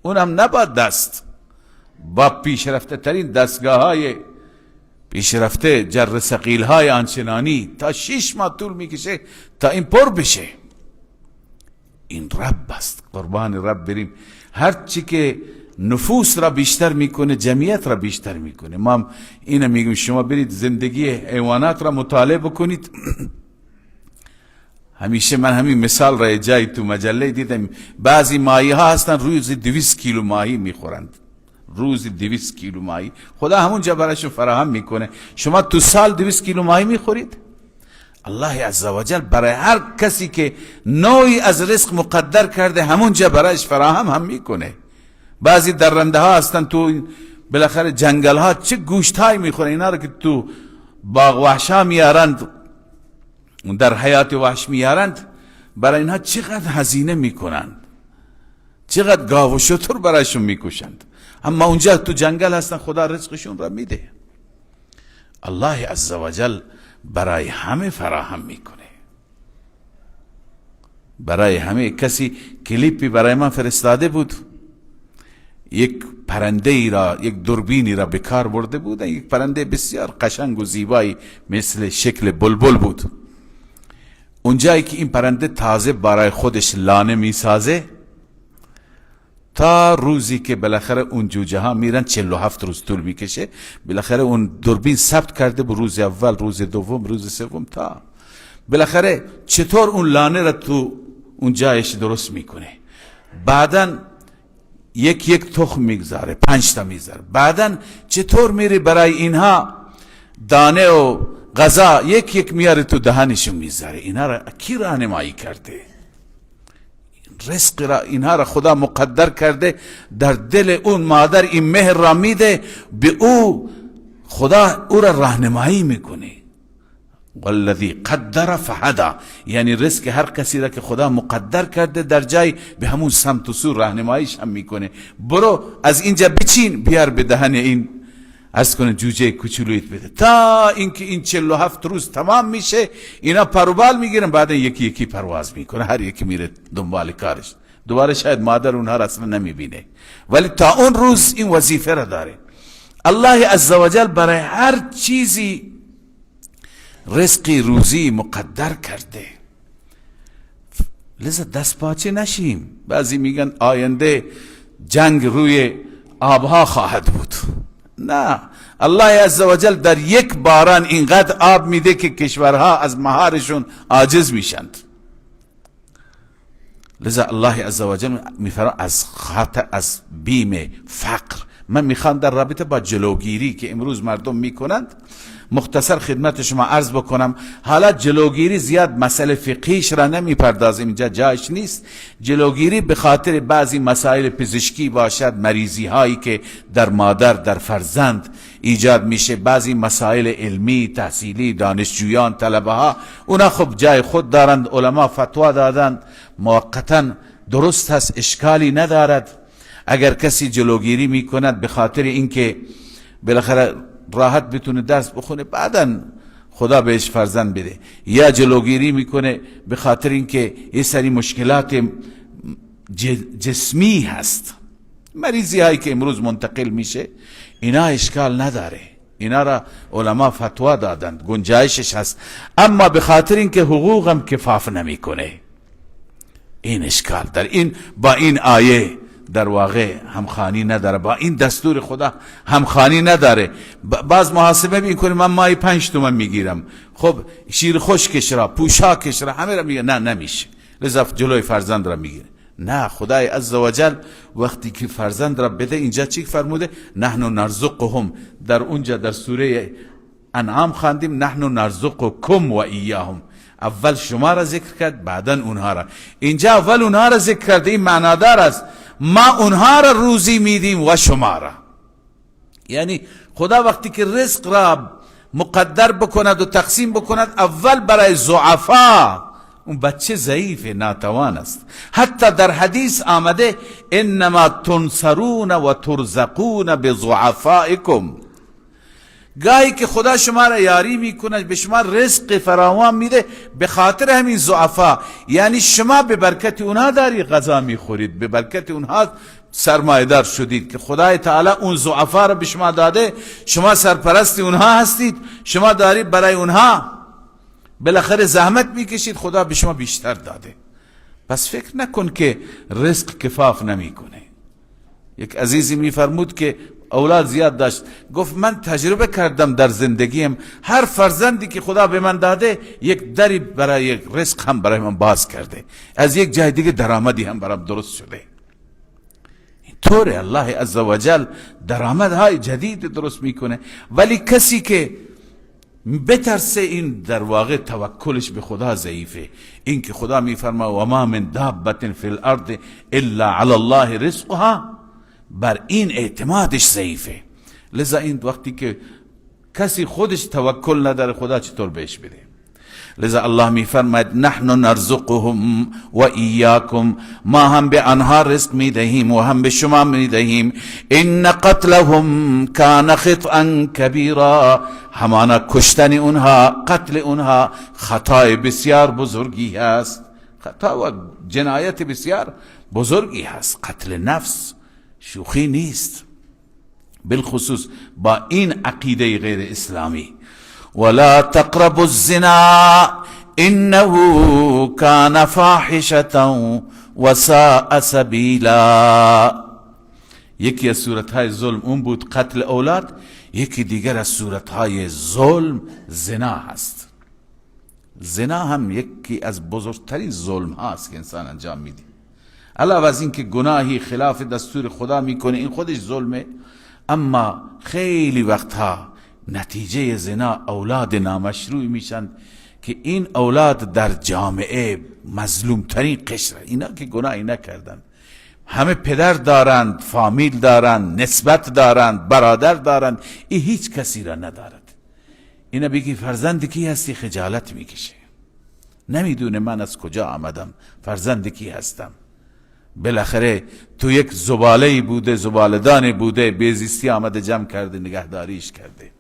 اونم نه با دست، با پیشرفته ترین دستگاه های پیشرفته، جر ثقیل های آنچنانی، تا 6 ماه طول میکشه تا این پر بشه. این رب است، قربان رب بریم. هر چی که نفوس را بیشتر میکنه، جمعیت را بیشتر میکنه. ما اینو میگیم شما برید زندگی حیوانات را مطالعه بکنید. همیشه من همین مثال را جایی تو مجله دیدم، بعضی ماهی ها هستن روز 200 کیلو ماهی میخورند، روز 200 کیلو ماهی خدا همونجا براشون فراهم میکنه. شما تو سال 200 کیلو ماهی میخورید؟ الله عزوجل برای هر کسی که نوعی از رزق مقدر کرده همونجا برایش فراهم هم میکنه. بعضی درنده ها هستن تو بالاخره جنگل ها چه گوشت های میخورن، اینا رو که تو باغ وحشا میارند، در حیات وحش میارند، برای اینها چقدر هزینه میکنند، چقدر گاو و شتر برایشون میکشند، اما اونجا تو جنگل هستن خدا رزقشون را میده. الله عزوجل برای همه فراهم میکنه، برای همه. کسی کلیپی برای من فرستاده بود، یک پرنده ای را، یک دوربینی را به کار برده بود، یک پرنده بسیار قشنگ و زیبایی مثل شکل بلبل بود. اونجایی که این پرنده تازه برای خودش لانه میسازه تا روزی که بالاخره اون جوجه ها میرن، 47 روز طول میکشه، بالاخره اون دوربین ثبت کرده به روز اول، روز دوم، روز سوم، تا بالاخره چطور اون لانه را تو اون جایش درست میکنه. بعدن یک یک تخم میگذاره، 5 تا میگذاره. بعدن چطور میره برای اینها دانه و غذا یک یک میاره تو دهنشون میذاره. اینها را کی راهنمایی کرده؟ رزق را اینها را خدا مقدر کرده، در دل اون مادر این مهر را میده به او، خدا او را راهنمایی میکنه. والذی قدر فهدی، یعنی رزق هر کسی را که خدا مقدر کرده در جای به همون سمت و سو راهنماییش هم میکنه. برو از اینجا بچین بیار به دهن این از کنه جوجه کوچولویت بده، تا اینکه این 47 روز تمام میشه، اینا پروبال میگیرن، بعد یکی یکی پرواز میکنه، هر یکی میره دنبال کارش. دوباره شاید مادر اونها را اصلا نمیبینه، ولی تا اون روز این وظیفه را داره. الله عزوجل برای هر چیزی رزقی روزی مقدر کرده. لذا دست پاچه نشیم. بعضی میگن آینده جنگ روی آبها خواهد بود. نه، الله عزوجل در یک باران اینقدر آب میده که کشورها از مهارشون عاجز میشند. لذا الله عزوجل میفرماید از خطر، از بیم فقر. من میخوام در رابطه با جلوگیری که امروز مردم میکنند مختصر خدمت شما عرض بکنم. حالا جلوگیری زیاد مسئله فقهیش را نمیپردازیم، اینجا جایش نیست. جلوگیری به خاطر بعضی مسائل پزشکی باشد، مریضی هایی که در مادر در فرزند ایجاد میشه، بعضی مسائل علمی تحصیلی دانشجویان طلبه ها، اونا خب جای خود دارند، علما فتوا دادند، موقتا درست هست، اشکالی ندارد. اگر کسی جلوگیری میکند به خاطر اینکه بالاخره راحت بتونه درس بخونه، بعدن خدا بهش فرزند بده، یا جلوگیری میکنه به خاطر اینکه یه سری مشکلات جسمی هست، مریضی هایی که امروز منتقل میشه، اینا اشکال نداره، اینا را علما فتوا دادند، گنجایشش هست. اما به خاطر اینکه حقوقم کفاف نمیکنه، این اشکال در این با این آیه در واقع همخوانی نداره، با این دستور خدا همخوانی نداره. باز محاسبه میکنه، من ماهی 5 تومن میگیرم، خب شیر خشکش را، پوشاکش را، همه را میگه، نه نمیشه، لذا جلوی فرزند را میگیره. نه، خدای عزوجل وقتی که فرزند را بده، اینجا چی فرموده؟ نحن نرزقهم. در اونجا در سوره انعام خواندیم نحن نرزقکم و ایاهم. اول شما را ذکر کرد، بعدا اونها را. اینجا اول اونها را ذکر کرد، این معنادار است، ما اونها را روزی میدیم و شما را. یعنی خدا وقتی که رزق را مقدر بکند و تقسیم بکند، اول برای ضعفا، اون بچه ضعیف ناتوان است. حتی در حدیث آمده انما تنصرون و ترزقون بضعفائکم. گاهی که خدا شما را یاری میکنه، به شما رزق فراوان میده به خاطر همین ضعفا، یعنی شما به برکت اونها داری غذا میخورید، به برکت اونها سرمایه‌دار شدید که خدای تعالی اون ضعفا رو به شما داده، شما سرپرست اونها هستید، شما دارید برای اونها بالاخره زحمت میکشید، خدا به شما بیشتر داده. پس فکر نکن که رزق کفاف نمیکنه. یک عزیزی میفرمود که اولاد زیاد داشت، گفت من تجربه کردم در زندگیم هر فرزندی که خدا به من داده یک دری برای رزق هم برای من باز کرده، از یک جای دیگه درآمدی هم برام درست شده. اینطوره الله عزوجل درآمدهای جدید درست میکنه. ولی کسی که بترسه، این در واقع توکلش به خدا ضعیفه. این که خدا میفرما و ما من دابة فی الارض الا علی الله رزقها، بر این اعتمادش ضعیفه. لذا این وقتی که کسی خودش توکل نداره، خدا چطور بهش بده؟ لذا الله میفرماید نحن نرزقهم و ایاکم، ما هم به آنها رزق میدهیم و هم به شما میدهیم. ان قتلهم کان خطأ کبیرا، همانا کشتن اونها، قتل اونها خطای بسیار بزرگی هست، خطا و جنایت بسیار بزرگی هست. قتل نفس شوخی نیست، بالخصوص با این عقیده غیر اسلامی. ولا تقربوا الزنا انه كان فاحشة وساء سبیلا. یکی از صورتهای ظلم اون بود قتل اولاد، یکی دیگر از صورتهای ظلم زنا هست. زنا هم یکی از بزرگترین ظلم هاست که انسان انجام میده. علاوه از اینکه گناهی خلاف دستور خدا میکنه، این خودش ظلمه، اما خیلی وقتها نتیجه زنا اولاد نامشروع میشن که این اولاد در جامعه مظلوم ترین قشر، اینا که گناهی نکردن، همه پدر دارند، فامیل دارند، نسبت دارند، برادر دارند، این هیچ کسی را ندارد. اینا بگی فرزند کی هستی، خجالت میکشه، نمیدونه من از کجا آمدم، فرزند کی هستم. بالاخره تو یک زباله‌ای بوده، زباله‌دانی بوده، بیزیستی آمده جمع کرده، نگهداریش کرده.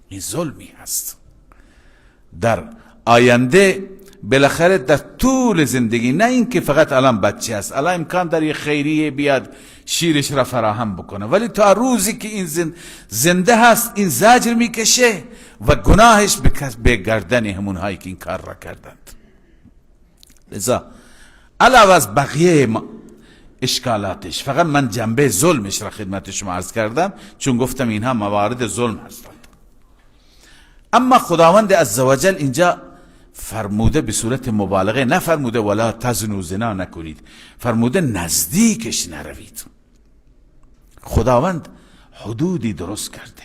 این ظلمی هست. در آینده بالاخره در طول زندگی، نه اینکه فقط الان بچه است، الان امکان داره یه خیریه بیاد شیرش را فراهم بکنه، ولی تا روزی که این زنده هست این زجر میکشه و گناهش به گردن همونهایی که این کار را کردند. لذا علاوه از بقیه اشکالاتش، فقط من جنبه ظلمش را خدمت شما عرض کردم، چون گفتم اینها موارد ظلم هستند. اما خداوند عزوجل اینجا فرموده به صورت مبالغه، نفرموده ولا تزنوا، زنا نکنید، فرموده نزدیکش نروید. خداوند حدودی درست کرده،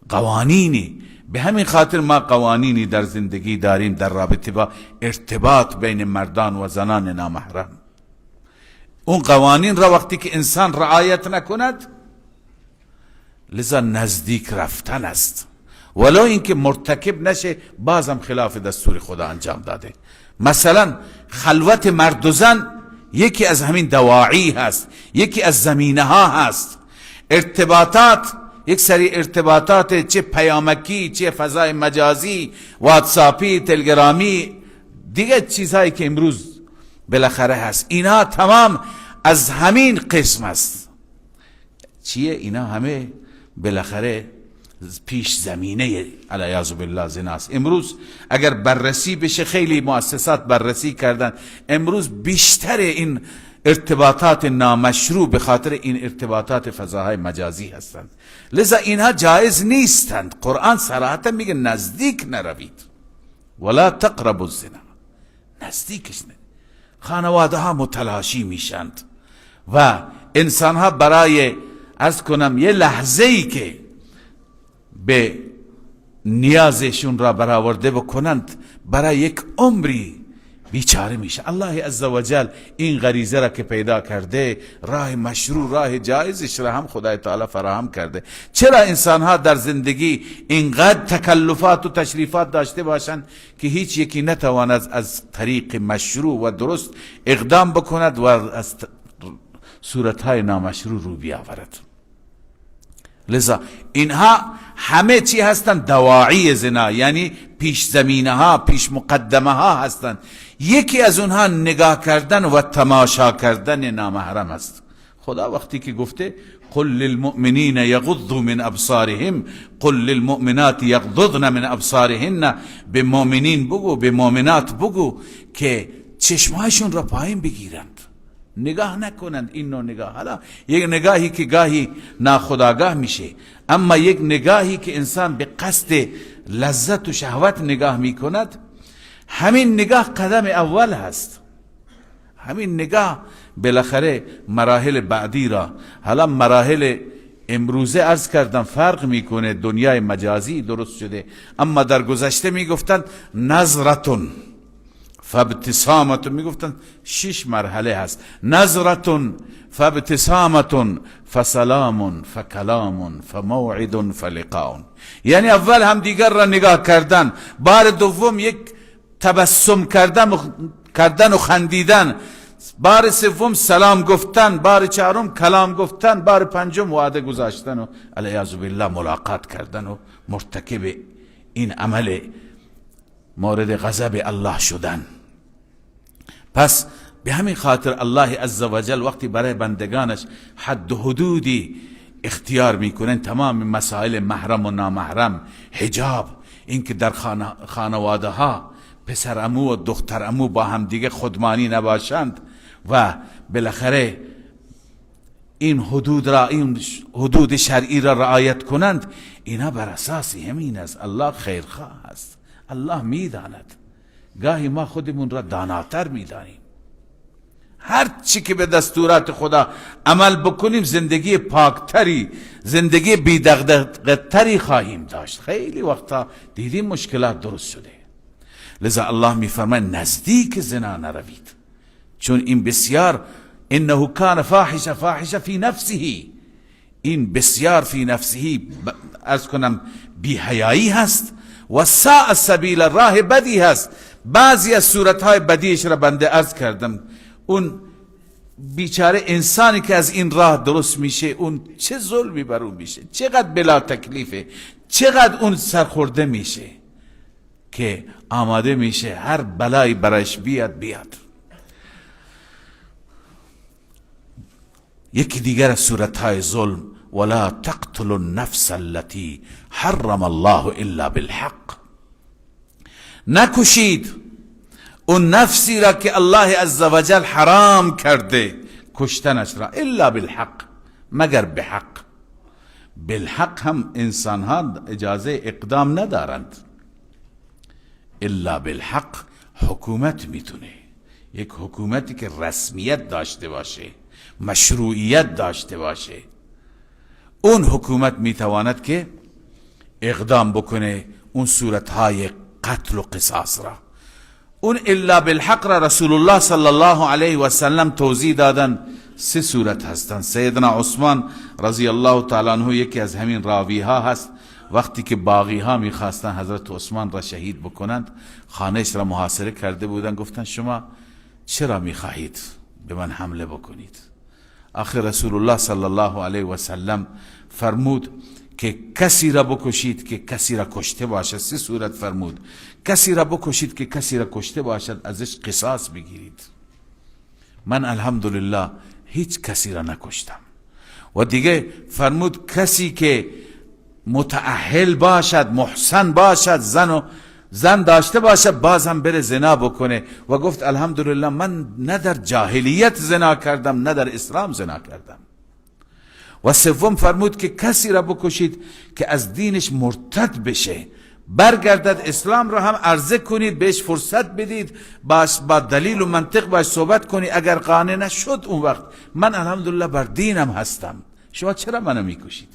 قوانینی. به همین خاطر ما قوانینی در زندگی داریم در رابطه با ارتباط بین مردان و زنان نامحرم. اون قوانین را وقتی که انسان رعایت نکند، لذا نزدیک رفتن است، ولو اینکه مرتکب نشه بازم خلاف دستور خدا انجام داده. مثلا خلوت مرد و زن یکی از همین دواعی هست، یکی از زمینه ها هست. ارتباطات، یک سری ارتباطات چه پیامکی، چه فضای مجازی، واتساپی، تلگرامی، دیگه چیزهایی که امروز بالاخره هست، اینا تمام از همین قسم است. چیه؟ اینا همه بالاخره پیش زمینه علیاذ بالله زناست. امروز اگر بررسی بشه، خیلی مؤسسات بررسی کردن، امروز بیشتر این ارتباطات نامشروع به خاطر این ارتباطات فضاهای مجازی هستند. لذا اینها جایز نیستند. قرآن صراحتا میگه نزدیک نروید، ولا تقربوا الزنا، نزدیکش نه. خانواده ها متلاشی میشند و انسان ها برای از کنم یه لحظه ای که به نیازشون را برآورده بکنند، برای یک عمری بیچاره میشه. الله عزوجل این غریزه را که پیدا کرده، راه مشروع، راه جایزش را هم خدای تعالی فراهم کرده. چرا انسان ها در زندگی اینقدر تکلفات و تشریفات داشته باشند که هیچ یکی نتواند از طریق مشروع و درست اقدام بکند و از صورتهای نامشروع رو بیاورد؟ لذا اینها همه چی هستند؟ دواعی زنا، یعنی پیش زمینه ها، پیش مقدمه ها هستند. یکی از اونها نگاه کردن و تماشا کردن نامحرم است. خدا وقتی که گفته قل للمؤمنین یغضوا من ابصارهم قل للمؤمنات یغضضن من ابصارهن، به مؤمنین بگو، به مؤمنات بگو که چشمهایشون را پایین بگیرند، نگاه نکنند این نوع نگاه. حالا یک نگاهی که گاهی ناخودآگاه میشه، اما یک نگاهی که انسان به قصد لذت و شهوت نگاه میکند، همین نگاه قدم اول هست. همین نگاه بالاخره مراحل بعدی را، حالا مراحل امروزه عرض کردم فرق میکنه، دنیای مجازی درست شده، اما در گذشته میگفتند نظرتون فابتسامتون، میگفتند 6 مرحله هست: نظرتون فابتسامتون فسلام فکلام فموعد فلقاء. یعنی اول هم دیگر را نگاه کردن، بار دوم یک تبسم کردن و خندیدن، بار سوم سلام گفتن، بار چهارم کلام گفتن، بار پنجم وعده گذاشتن و علیاذ بالله ملاقات کردن و مرتکب این عمل مورد غضب الله شدن. پس به همین خاطر الله عزوجل وقتی برای بندگانش حد و حدودی اختیار میکنن، تمام مسائل محرم و نامحرم، حجاب، اینکه در خانواده ها پسر عمو و دختر عمو با هم دیگه خودمانی نباشند و بالاخره این حدود را، این حدود شرعی را رعایت کنند، اینا بر اساس همین است. الله خیرخواه است، الله میداند. گاهی ما خودمون را داناتر میدانیم. هر چی که به دستورات خدا عمل بکنیم زندگی پاکتری، زندگی بی دغدغه‌تری خواهیم داشت. خیلی وقتا دیدیم مشکلات درست شده. لذا الله میفرماید نزدیک زنا نروید، چون این بسیار انه کان فاحشه، فاحشه فی نفسه، این بسیار فی نفسه از کنم بی حیایی هست و ساء سبیل، راه بدی هست. بعضی از صورتهای بدیش را بنده عرض کردم. اون بیچاره انسانی که از این راه درست میشه، اون چه ظلمی بر اون میشه، چقدر بلا تکلیفه، چقدر اون سرخورده میشه که آماده میشه هر بلایی برایش بیاد. یکی دیگر از صورتهای ظلم، ولا تقتلوا النفس التي حرم الله الا بالحق. نکشید اون نفسی را که الله عزوجل حرام کرده کشتنش را، الا بالحق، مگر به حق. بالحق هم انسان ها اجازه اقدام ندارند. الا بالحق حکومت میتونه، یک حکومتی که رسمیت داشته باشه، مشروعیت داشته باشه، اون حکومت میتواند که اقدام بکنه اون صورتهای قتل و قصاص را. اون الا بالحق را رسول الله صلی الله علیه و سلم توضیح دادن. سه صورت هستند. سیدنا عثمان رضی الله تعالی عنه یکی از همین راوی ها هست. وقتی که باغی ها میخواستن حضرت عثمان را شهید بکنند، خانهش را محاصره کرده بودند، گفتن شما چرا میخواهید به من حمله بکنید؟ آخر رسول الله صلی الله علیه و سلم فرمود که کسی را بکشید که کسی را کشته باشد. سه صورت فرمود: کسی را بکشید که کسی را کشته باشد، ازش قصاص بگیرید. من الحمدلله هیچ کسی را نکشتم. و دیگه فرمود کسی که متأهل باشد، محسن باشد، زن داشته باشد، بازم بره زنا بکنه. و گفت الحمدلله من نه در جاهلیت زنا کردم، نه در اسلام زنا کردم. و سوم فرمود که کسی را بکشید که از دینش مرتد بشه، برگردد اسلام را هم عرضه کنید، بهش فرصت بدید، باش با دلیل و منطق باش صحبت کنید، اگر قانع نشد اون وقت من الحمدلله بر دینم هستم، شما چرا منو میکشید؟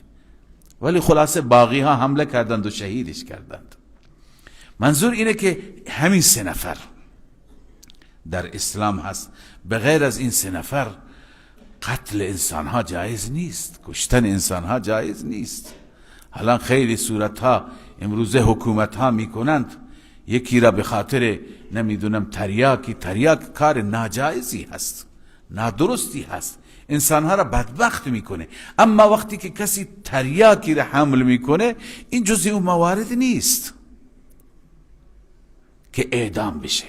ولی خلاصه باغی ها حمله کردند و شهیدش کردند. منظور اینه که همین سه نفر در اسلام هست. به غیر از این سه نفر قتل انسان ها جایز نیست، کشتن انسان ها جایز نیست. حالا خیلی صورت ها امروزه حکومت ها میکنند، یکی را به خاطر نمیدونم تریاک کار ناجایزی هست، نادرستی هست، انسان ها را بدبخت میکنه. اما وقتی که کسی تریاکی را حمل میکنه، این جزئی اون موارد نیست که اعدام بشه،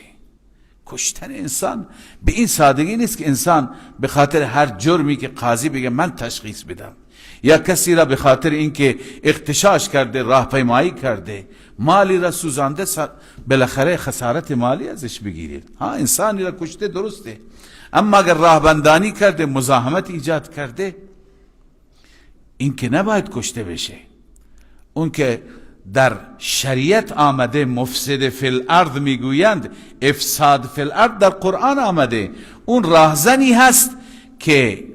کشتن انسان به این سادگی نیست که انسان به خاطر هر جرمی که قاضی بگه من تشخیص بدم، یا کسی را به خاطر اینکه اغتشاش کرده، راهپیمایی کرده، مالی را سوزانده، بالاخره خسارت مالی ازش بگیرید. ها، انسانی را کشته درسته، اما اگر راهبندانی کرده، مزاحمت ایجاد کرده، این که نباید کشته بشه. اون که در شریعت آمده مفسد فی الارض میگویند، افساد فی الارض در قرآن آمده، اون راهزنی هست که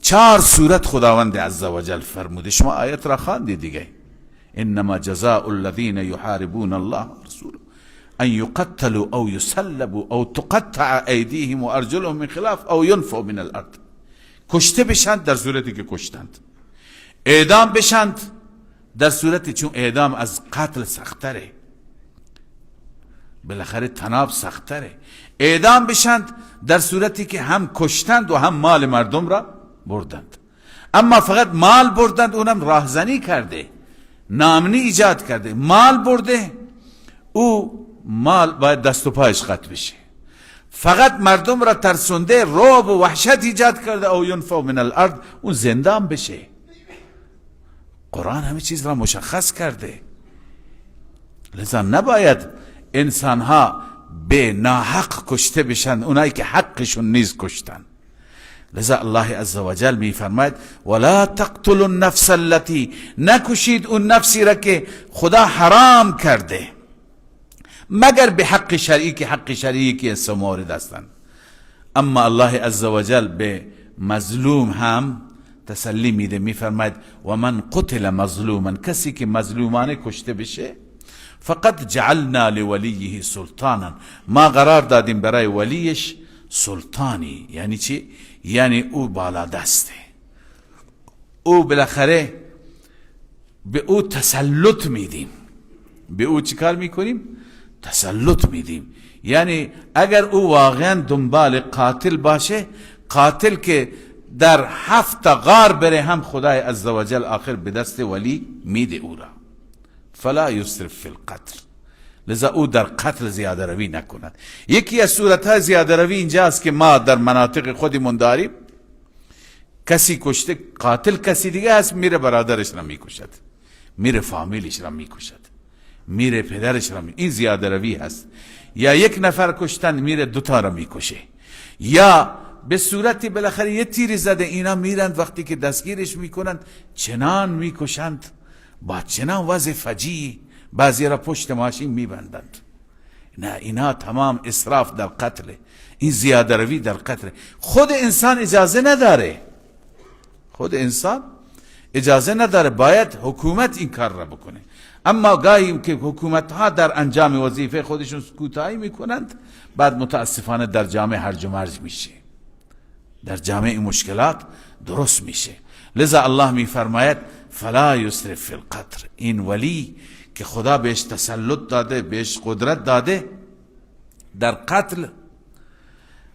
4 صورت خداوند عزوجل فرموده. شما آیت را خواندید دیگه، انما جزاء الذین یحاربون الله ورسوله ان یقتلوا او یصلبوا او تقطع ایدیهم و ارجلهم من خلاف او ینفوا من الارض. کشته بشند در صورتی که کشتند، اعدام بشند در صورتی، چون اعدام از قتل سختره، بالاخره تناب سختره، اعدام بشند در صورتی که هم کشتند و هم مال مردم را بردند. اما فقط مال بردند، اونم راهزنی کرده، نامنی ایجاد کرده، مال برده، او مال باید دست و پایش قطع بشه. فقط مردم را ترسونده، رعب و وحشت ایجاد کرده، او ینفوا من الارض، اون زندان بشه. قرآن همه چیز را مشخص کرده. لذا نباید انسانها به ناحق کشته بشن، اونایی که حقشون نیز کشتن. لذا الله عزوجل می فرماید ولا تقتلوا النفس التي، نکشید اون نفسی را که خدا حرام کرده مگر به حق شرعی، که حق شرعی که سه مورد هستند. اما الله عزوجل به مظلوم هم تسلی میده، میفرماید و من قتل مظلوما، کسی که مظلومانه کشته بشه، فقط جعلنا لولیه سلطانا، ما قرار دادیم برای ولیش سلطانی. یعنی چی؟ یعنی او بالا دسته، او بالاخره به او تسلط میدیم. به او چیکار میکنیم؟ تسلط میدیم. یعنی اگر او واقعا دنبال قاتل باشه، قاتل که در 7 غار بره هم خدای عزوجل آخر به دست ولی میده او را. فلا یسرف فی القتل، لذا او در قتل زیاده روی نکند. یکی از صورتهای زیاده روی اینجاست که ما در مناطق خودمون داریم، کسی کشته، قاتل کسی دیگه هست، میره برادرش را میکشد، میره فامیلش را میکشد، میره پدرش را این زیاده روی هست. یا یک نفر کشتن، میره دوتا را میکشه، یا به صورتی بالاخره یه تیری زده، اینا میرند وقتی که دستگیرش میکنند چنان میکشند با چنان وضع فجیع، بعضی را پشت ماشین میبندند. نه، اینا تمام اسراف در قتل، این زیاده روی در قتل. خود انسان اجازه نداره، خود انسان اجازه نداره، باید حکومت این کار را بکنه. اما گاهی که حکومت ها در انجام وظیفه خودشون کوتاهی میکنند، بعد متاسفانه در جامعه هرج و مرج میشه، در جامعه این مشکلات درست میشه. لذا الله میفرماید فلا یسرف فی القتل، این ولی که خدا بهش تسلط داده، بهش قدرت داده، در قتل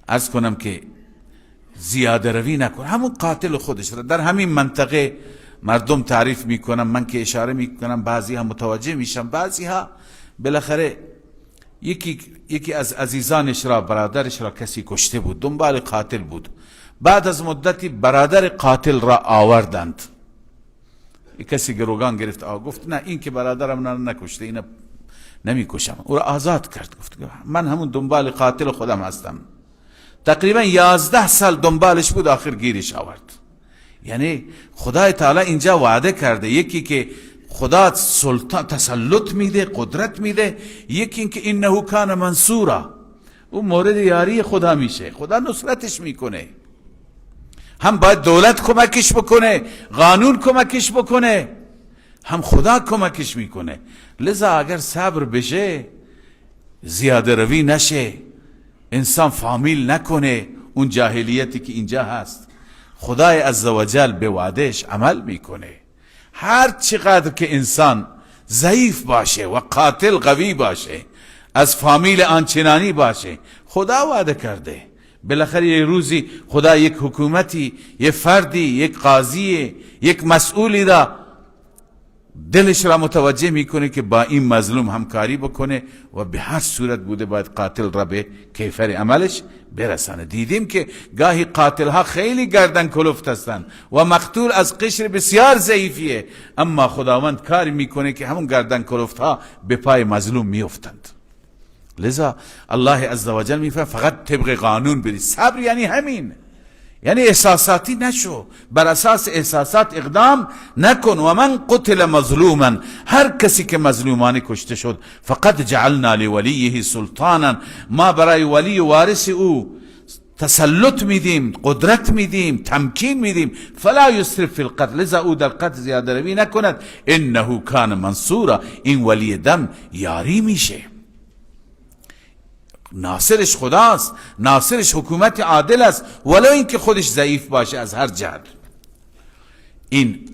عرض کنم که زیاده روی نکنه، همون قاتل خودش را. در همین منطقه مردم تعریف میکنن، من که اشاره میکنم بعضی ها متوجه میشن، بعضی ها بالاخره یکی از عزیزانش را، برادرش را کسی کشته بود، دنبال قاتل بود. بعد از مدتی برادر قاتل را آوردند، کسی گروگان گرفت، گفت نه این که برادرم نکشته، اینو نمیکشم. او را آزاد کرد، گفت من همون دنبال قاتل خودم هستم. تقریبا 11 سال دنبالش بود، آخر گیرش آورد. یعنی خدای تعالی اینجا وعده کرده، یکی که خدا سلطان تسلط میده، قدرت میده، یکی اینکه انه کان منصورا، او مورد یاری خدا میشه، خدا نصرتش میکنه. هم باید دولت کمکش بکنه، قانون کمکش بکنه، هم خدا کمکش میکنه. لذا اگر صبر بشه، زیاده روی نشه، انسان فامیل نکنه اون جاهلیتی که اینجا هست، خدای عزوجل به وعدهش عمل میکنه. هر چقدر که انسان ضعیف باشه و قاتل قوی باشه، از فامیل آنچنانی باشه، خدا وعده کرده بالاخره یه روزی خدا یک حکومتی، یک فردی، یک قاضی، یک مسئولی را دلش را متوجه میکنه که با این مظلوم همکاری بکنه و به هر صورت بوده باید قاتل را به کیفر عملش برسانه. دیدیم که گاهی قاتل ها خیلی گردن کلفت هستند و مقتول از قشر بسیار ضعیفیه، اما خداوند کاری میکنه که همون گردن کلفت ها به پای مظلوم میافتند. لذا الله عزوجل میفرماید فقط طبق قانون بری. صبر یعنی همین، یعنی احساساتی نشو، بر اساس احساسات اقدام نکن. و من قتل مظلوما، هر کسی که مظلومانه کشته شد، فقد جعلنا لولیه سلطانا، ما برای ولی وارث او تسلط میدیم، قدرت میدیم، تمکین میدیم. فلا یسرف فی القتل، لذا او در قتل زیاده روی نکند. انه کان منصورا، این ولی دم یاری میشه، ناصرش خداست، ناصرش حکومت عادل است، ولو اینکه خودش ضعیف باشه از هر جهت. این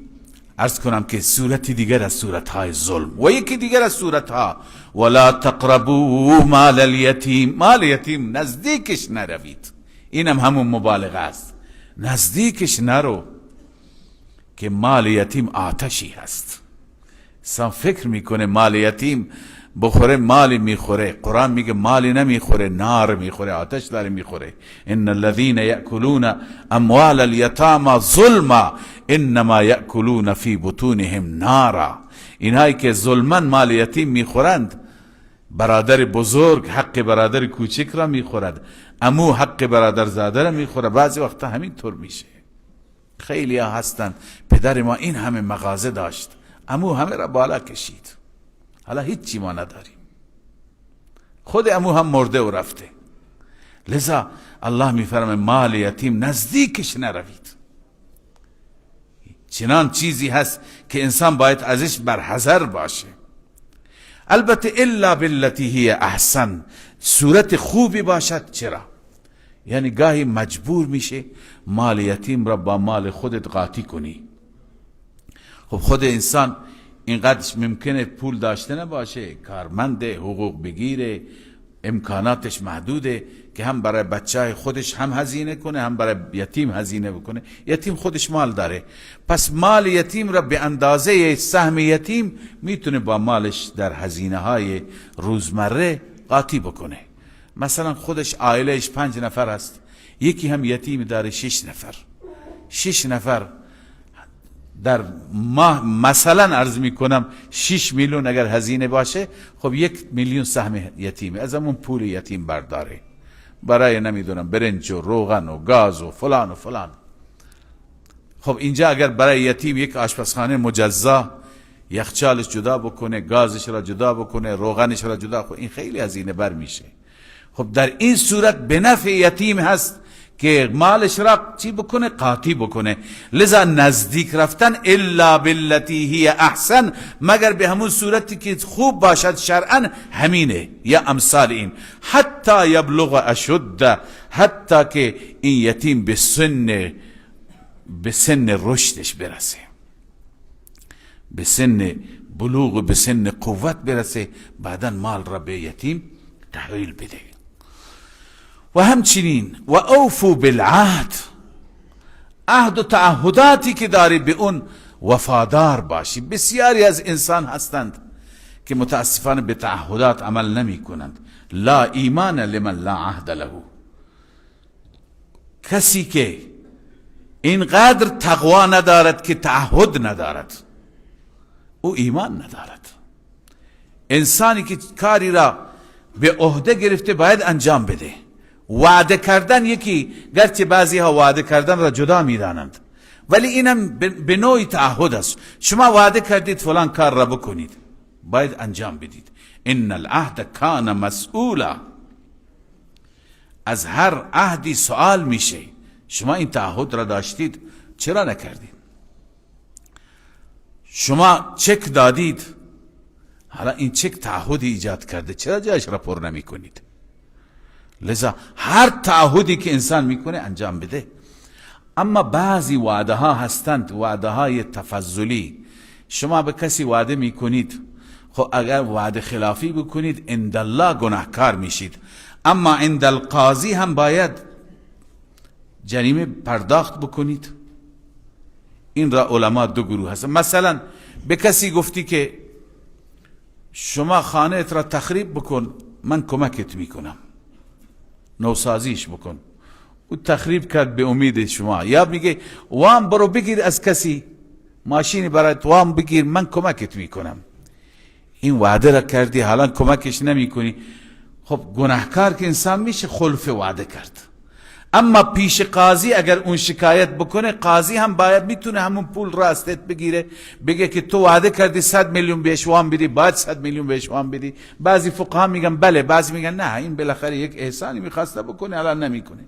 عرض کنم که صورت دیگر از صورتهای ظلم و یکی دیگر از صورتها، ولا تقربوا مال الیتیم، مال یتیم نزدیکش نروید. اینم همون مبالغه است، نزدیکش نرو که مال یتیم آتشی هست. انسان فکر میکنه مال یتیم بخوره مال میخوره، قرآن میگه مال نمیخوره، نار میخوره، آتش داره میخوره. ان الذين یاکلون اموال الیتاما ظلما انما یاکلون فی بطونهم نارا. اینهایی که ظلما مال یتیم میخورند، برادر بزرگ حق برادر کوچک را میخورد، عمو حق برادر زاده را میخوره. بعضی وقتا همینطور میشه. خیلی ها هستن پدر ما این همه مغازه داشت، عمو همه را بالا کشید، حالا هیچی ما نداریم، خود عمو هم مرده و رفته. لذا الله میفرمه مال یتیم نزدیکش نروید. چنان چیزی هست که انسان باید ازش برحذر باشه. البته الا بالتي هي احسن، صورت خوبی باشد. چرا؟ یعنی گاهی مجبور میشه مال یتیم را با مال خودت قاطی کنی. خب خود انسان اینقدر ممکنه پول داشته نباشه، کارمند حقوق بگیره، امکاناتش محدوده که هم برای بچه خودش هم هزینه کنه، هم برای یتیم هزینه بکنه. یتیم خودش مال داره، پس مال یتیم را به اندازه سهم یتیم میتونه با مالش در هزینه های روزمره قاطی بکنه. مثلا خودش عائلهش 5 نفر است، یکی هم یتیم داره 6 نفر، 6 نفر در ماه مثلا عرض میکنم 6 میلیون اگر هزینه باشه، خب 1 میلیون سهم یتیمه، از همون پول یتیم برداره برای نمیدونم برنج و روغن و گاز و فلان و فلان. خب اینجا اگر برای یتیم یک آشپزخانه مجزا، یخچالش جدا بکنه، گازش را جدا بکنه، روغنش را جدا، خب این خیلی هزینه بر میشه. خب در این صورت به نفع یتیم هست که مالش را چی بکنه؟ قاطی بکنه. لذا نزدیک رفتن الا بالتي هي احسن، مگر به همون صورتی که خوب باشد شرعا، همینه یا امثال این. حتی یبلغ اشد، حتی که این یتیم به سن رشدش برسه، به سن بلوغ و به سن قوت برسه، بعدا مال را به یتیم تحویل بده. و همچنین و اوفو بالعهد، عهد و تعهداتی که داری به اون وفادار باشی. بسیاری از انسان هستند که متاسفانه به تعهدات عمل نمی کنند. لا ایمان لمن لا عهد له، کسی که اینقدر تقوا ندارد که تعهد ندارد، او ایمان ندارد. انسانی که کاری را به عهده گرفته باید انجام بده. وعده کردن یکی، گرچه بعضی ها وعده کردن را جدا میدانند، ولی اینم به نوعی تعهد است. شما وعده کردید فلان کار را بکنید، باید انجام بدید. ان العهد کان مسئولا، از هر عهدی سوال میشه. شما این تعهد را داشتید، چرا نکردید؟ شما چک دادید، حالا این چک تعهدی ایجاد کرده، چرا جایش را پر نمی کنید؟ لذا هر تعهدی که انسان میکنه انجام بده. اما بعضی وعده ها هستند، وعده های تفضلی. شما به کسی وعده میکنید، خب اگر وعده خلافی بکنید عند الله گناهکار میشید، اما عند القاضی هم باید جریمه پرداخت بکنید. این را علما دو گروه هستند. مثلا به کسی گفتی که شما خانه را تخریب بکن، من کمکت میکنم، نوسازیش بکن، او تخریب کرد به امید شما. یا میگه وام برو بگیر از کسی، ماشینی برایت وام بگیر، من کمکت میکنم. این وعده را کردی، حالا کمکش نمیکنی. خب گناهکار که انسان میشه، خلف وعده کرد. اما پیش قاضی اگر اون شکایت بکنه، قاضی هم باید میتونه همون پول را از تت بگیره، بگه که تو وعده کردی 100 میلیون بهش وام بدی، باید 100 میلیون بهش وام بدی. بعضی فقها میگن بله، بعضی میگن نه، این بالاخره یک احسانی میخواسته بکنه، الان نمیکنه.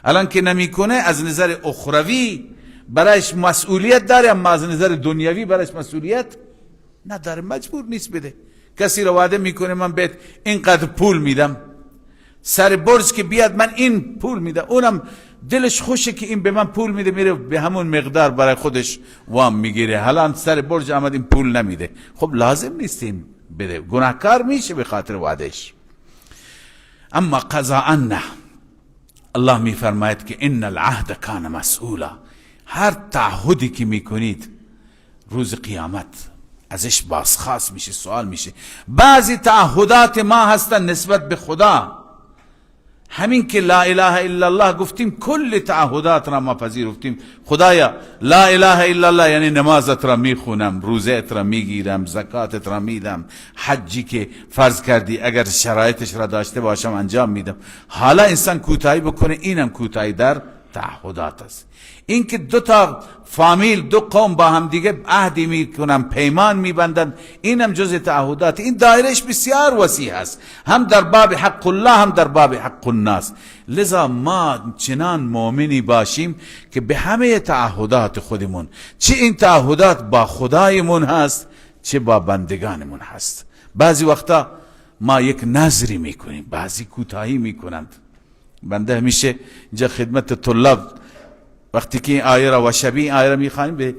الان که نمیکنه از نظر اخروی برایش مسئولیت داره، اما از نظر دنیوی برایش مسئولیت نداره، مجبور نیست بده. کسی رو وعده میکنه من بهت اینقدر پول میدم، سر برج که بیاد من این پول میدم، اونم دلش خوشه که این به من پول میده، میره به همون مقدار برای خودش وام میگیره. حالا سر برج آمد این پول نمیده، خب لازم نیست این بده، گناهکار میشه به خاطر وعدهش. اما قضاء نه، الله میفرماید که ان العهد کان مسئولا، هر تعهدی که میکنید روز قیامت ازش بازخواست میشه، سوال میشه. بعضی تعهدات ما هستن نسبت به خدا، همین که لا اله الا الله گفتیم کل تعهدات را ما پذیرفتیم. خدایا لا اله الا الله یعنی نمازت را میخونم، روزه را میگیرم، زکاتت را میدم، حجی که فرض کردی اگر شرایطش را داشته باشم انجام میدم. حالا انسان کوتاهی بکنه، اینم کوتاهی در تعهدات است. این که دو تا فامیل، دو قوم با هم دیگه عهدی میکنن، پیمان میبندن، اینم جز تعهدات. این دایرش بسیار وسیع است، هم در باب حق الله هم در باب حق الناس. لذا ما چنان مؤمنی باشیم که به همه تعهدات خودمون، چه این تعهدات با خدایمون هست چه با بندگانمون هست. بعضی وقتا ما یک نظری میکنیم، بعضی کوتاهی میکنند. بنده همیشه اینجا خدمت طلاب وقتی که این آیه را و شبیه این آیه را میخوانیم به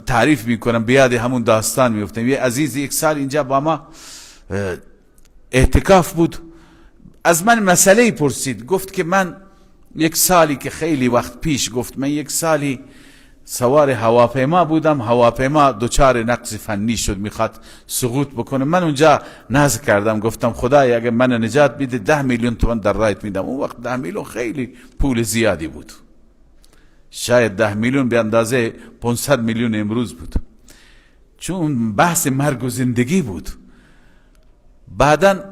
تعریف میکنم، به یاد همون داستان میفتم. یه عزیزی یک سال اینجا با ما اعتکاف بود، از من مسئله پرسید. گفت که من یک سالی که خیلی وقت پیش، گفت من یک سالی سوار هواپیما بودم، هواپیما دچار نقص فنی شد، میخواد سقوط بکنه. من اونجا نذر کردم، گفتم خدای اگه من نجات میده 10 میلیون تومان در رایت میدم. اون وقت 10 میلیون خیلی پول زیادی بود، شاید 10 میلیون به اندازه 500 میلیون امروز بود، چون بحث مرگ و زندگی بود. بعدا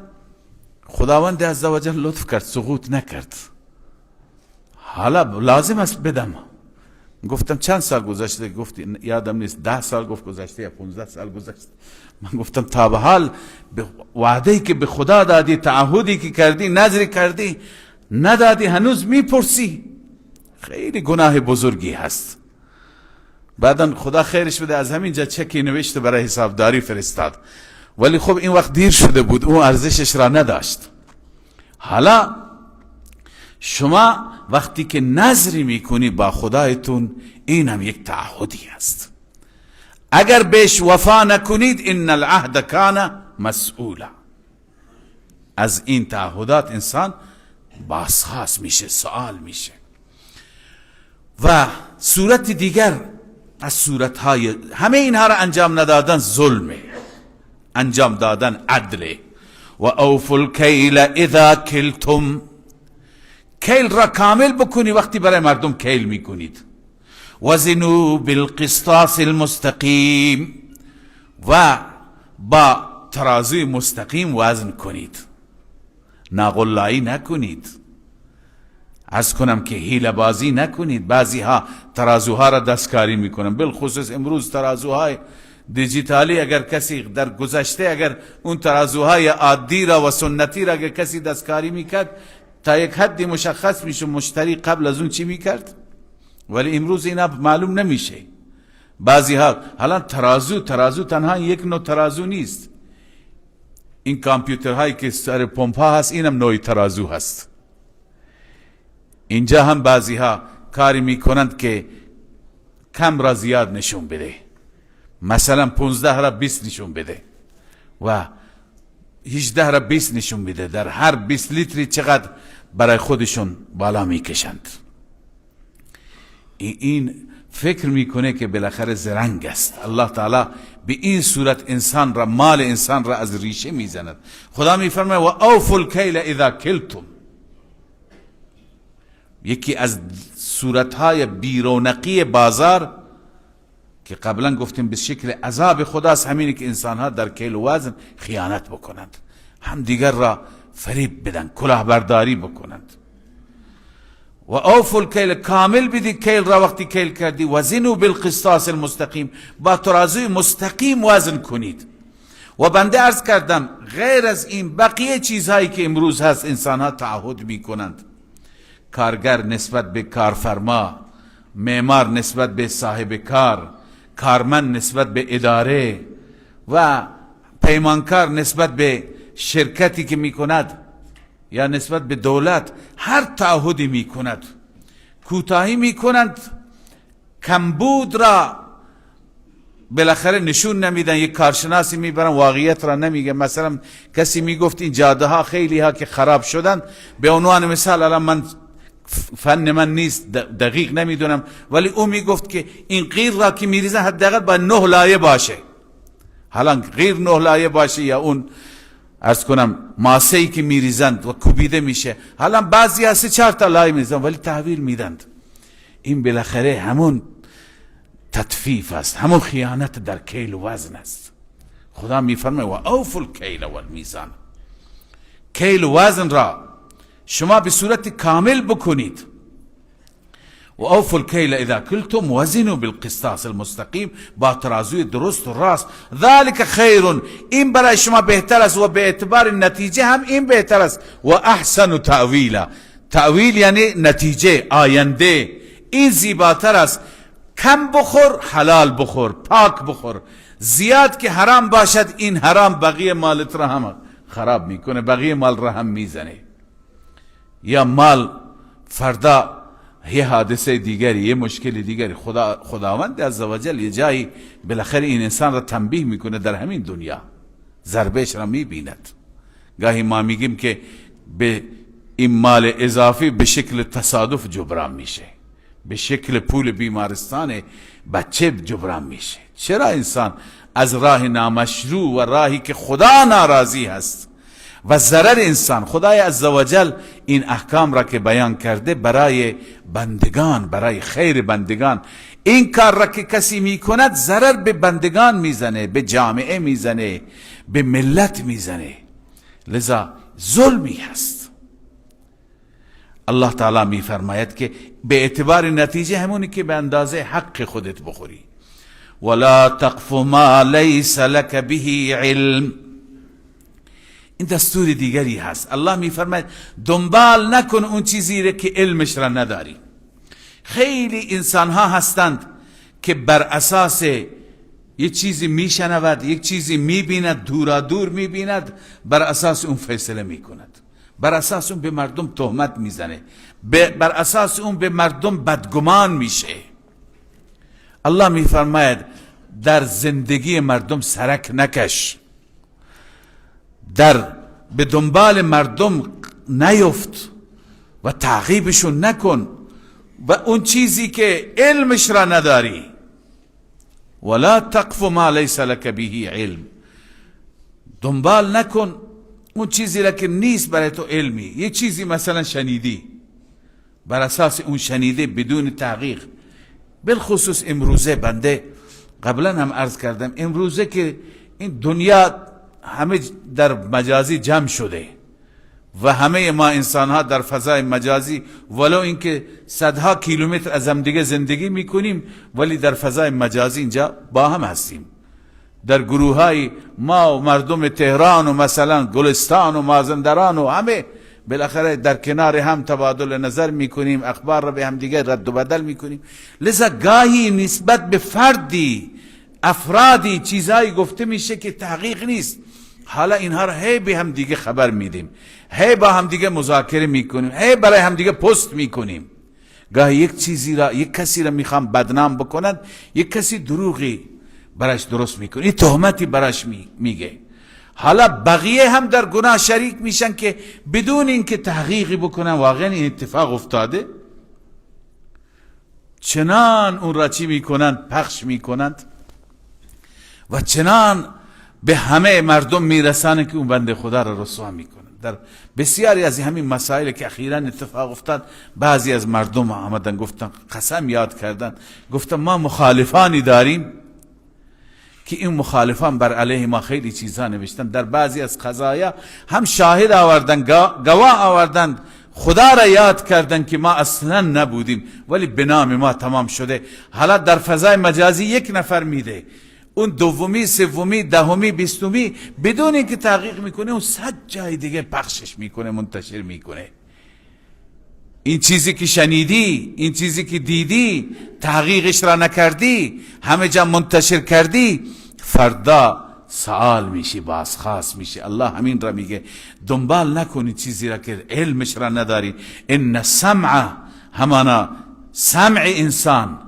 خداوند عزوجل لطف کرد، سقوط نکرد. حالا لازم است بدم. گفتم چند سال گذشته؟ گفت یادم نیست، 10 سال گفت گذشته یا 15 سال گذشته. من گفتم تا به حال وعده‌ای که به خدا دادی، تعهدی که کردی، نذر کردی، ندادی، هنوز میپرسی، خیلی گناه بزرگی هست. بعدا خدا خیرش بده از همینجا چکی نوشت برای حسابداری فرستاد، ولی خب این وقت دیر شده بود، اون ارزشش را نداشت. حالا شما وقتی که نذری میکنی با خدایتون، این هم یک تعهدی است، اگر بهش وفا نکنید ان العهد کان مسئولا. از این تعهدات انسان بازخواست میشه، سوال میشه. و صورت دیگر از صورتهای همه اینها را انجام ندادن ظلمه، انجام دادن عدله. و اوفوا الکیل اذا کلتم، کیل را کامل بکنی وقتی برای مردم کیل میکنید. وزنوا بالقسطاس المستقیم، و با ترازوی مستقیم وزن کنید، ناقلایی نکنید، عرض کنم که حیله بازی نکنید. بعضی ها ترازوها را دستکاری میکنن، بالخصوص امروز ترازوهای دیجیتالی. اگر کسی در گذشته اگر اون ترازوهای عادی را و سنتی را اگر کسی دستکاری میکرد تا یک حدی مشخص میشه مشتری قبل از اون چی میکرد، ولی امروز اینا معلوم نمیشه. بعضی ها حالا ترازو تنها یک نوع ترازو نیست، این کامپیوترهایی که سر پمپ ها هست اینم نوعی ترازو هست. اینجا هم بعضی ها کاری میکنند که کم را زیاد نشون بده، مثلا 15 را 20 نشون بده و 18 را 20 نشون بده، در هر 20 لیتری چقدر برای خودشون بالا میکشند. این فکر میکنه که بالاخره زرنگ است. الله تعالی به این صورت انسان را، مال انسان را از ریشه میزند. خدا میفرماید و اوفوا الکیل اذا کلتم. یکی از صورتهای بیرونقی بازار که قبلا گفتیم به شکل عذاب خداست، همینه که انسانها در کیل و وزن خیانت بکنند، هم دیگر را فریب بدن، کلاهبرداری بکنند. و اوفوا الکیل، کامل بدی کیل را وقتی کیل کردی. وزنوا بالقسطاس المستقیم، با ترازوی مستقیم وزن کنید. و بنده عرض کردم غیر از این بقیه چیزهایی که امروز هست انسانها تعهد میکنند، کارگر نسبت به کارفرما، معمار نسبت به صاحب کار، کارمند نسبت به اداره و پیمانکار نسبت به شرکتی که میکند یا نسبت به دولت، هر تعهدی میکند کوتاهی میکنند، کمبود را بالاخره نشون نمیدن. یک کارشناسی میبرن واقعیت را نمیگه. مثلا کسی میگفت این جاده ها خیلی ها که خراب شدن، به عنوان مثال، الان من فن من نیست، دقیق نمیدونم، ولی او میگفت که این قیر را که میریزن حداقل با 9 لایه باشه. حالا قیر 9 لایه باشه یا اون عرض کنم ماسه ای که میریزند و کوبیده میشه، حالا بعضی ها 3-4 تا لایه میریزن ولی تحویل میدند. این بالاخره همون تطفیف است، همون خیانت در کیل و وزن است. خدا میفرمه و اوفوا الکیل والمیزان، کیل و وزن را شما به صورت کامل بکنید. و اوفوا الکیل اذا کلتم وزنوا بالقسطاس المستقیم، با ترازوی درست و راست. ذلك خیر، این برای شما بهتر است و به اعتبار نتیجه هم این بهتر است. و احسن تأویلا، تأویل یعنی نتیجه، آینده، این زیباتر است. کم بخور حلال بخور، پاک بخور، زیاد که حرام باشد این حرام بقیه مالت را هم خراب میکنه، بقیه مال را هم میزنه. یا مال فردا یه حادثه دیگری، یه مشکل دیگری، خداوند عزوجل یه جایی بالاخره این انسان را تنبیه میکنه در همین دنیا، ضربهش را میبیند. گاهی ما میگیم که به این مال اضافی به شکل تصادف جبران میشه، به شکل پول بیمارستان بچه جبران میشه. چرا انسان از راه نامشروع و راهی که خدا ناراضی هست و ضرر انسان، خدای عزوجل این احکام را که بیان کرده برای بندگان، برای خیر بندگان، این کار را که کسی میکند ضرر به بندگان میزنه، به جامعه میزنه، به ملت میزنه، لذا ظلمی هست. الله تعالی میفرماید که به اعتبار نتیجه همونی که به اندازه حق خودت بخوری. ولا تقف ما لیس لک به علم، این دستور دیگری هست. الله میفرماید دنبال نکن اون چیزی را که علمش را نداری. خیلی انسان ها هستند که بر اساس یک چیزی میشنود، یک چیزی میبیند، دورا دور میبیند، بر اساس اون فیصله میکند، بر اساس اون به مردم تهمت میزنه، بر اساس اون به مردم بدگمان میشه. الله میفرماید در زندگی مردم سرک نکش، در به دنبال مردم نیفت و تعقیبشون نکن و اون چیزی که علمش را نداری. ولا تقف ما لیس لک به علم، دنبال نکن اون چیزی را که نیست برای تو علمی. یه چیزی مثلا شنیدی، بر اساس اون شنیده بدون تحقیق. بالخصوص امروزه، بنده قبلا هم عرض کردم، امروزه که این دنیا همه در مجازی جمع شده و همه ما انسان ها در فضای مجازی، ولو اینکه صدها کیلومتر از هم دیگه زندگی میکنیم، ولی در فضای مجازی اینجا با هم هستیم. در گروه های ما و مردم تهران و مثلا گلستان و مازندران و همه بالاخره در کنار هم تبادل نظر میکنیم، اخبار را به هم دیگه رد و بدل میکنیم. لذا گاهی نسبت به فردی، افرادی چیزایی گفته میشه که تحقیق نیست. حالا اینها را هی به هم دیگه خبر میدیم، هی با هم دیگه مذاکره میکنیم، هی برای هم دیگه پست میکنیم. گاهی یک چیزی را، یک کسی را میخوام بدنام بکنند، یک کسی دروغی براش درست میکنه، این تهمتی براش میگه. حالا بقیه هم در گناه شریک میشن که بدون اینکه تحقیقی بکنن واقعا این اتفاق افتاده. چنان اون را چی میکنند؟ پخش میکنند و چنان به همه مردم میرسانند که اون بنده خدا را رسوا میکنند. در بسیاری از همین مسائل که اخیرا اتفاق افتاد، بعضی از مردم آمدن گفتن، قسم یاد کردن، گفتن ما مخالفانی داریم که این مخالفان بر علیه ما خیلی چیزها نوشتن. در بعضی از قضایا هم شاهد آوردن، گواه آوردن، خدا را یاد کردن که ما اصلا نبودیم، ولی به نام ما تمام شده. حالا در فضای مجازی یک نفر میده، اون دومی، سومی، دهمی، بیستمی، بدون اینکه تحقیق میکنه اون 100 جای دیگه پخشش میکنه، منتشر میکنه. این چیزی که شنیدی، این چیزی که دیدی، تحقیقش را نکردی، همه جا منتشر کردی، فردا سوال میشی، بازخواست میشی. الله همین را میگه، دنبال نکنی چیزی را که علمش را نداری. ان السمع، همانا سمع انسان،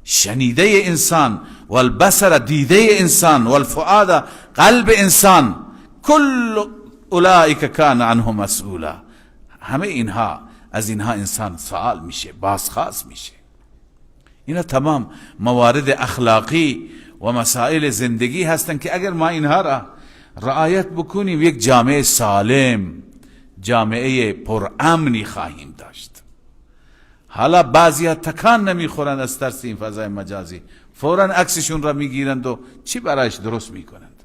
شنیده انسان، والبصر دیده انسان، والفؤاد قلب انسان، کل اولئک کان عنه مسئولا. همه اینها، از اینها انسان سوال میشه، بازخواست میشه. اینا تمام موارد اخلاقی و مسائل زندگی هستند که اگر ما اینها را رعایت بکنیم، یک جامعه سالم، جامعه پرامنی خواهیم داشت. حالا بعضی ها تکان نمیخورند از ترس این فضای مجازی، فورا عکسشون را میگیرند و چی برایش درست میکنند.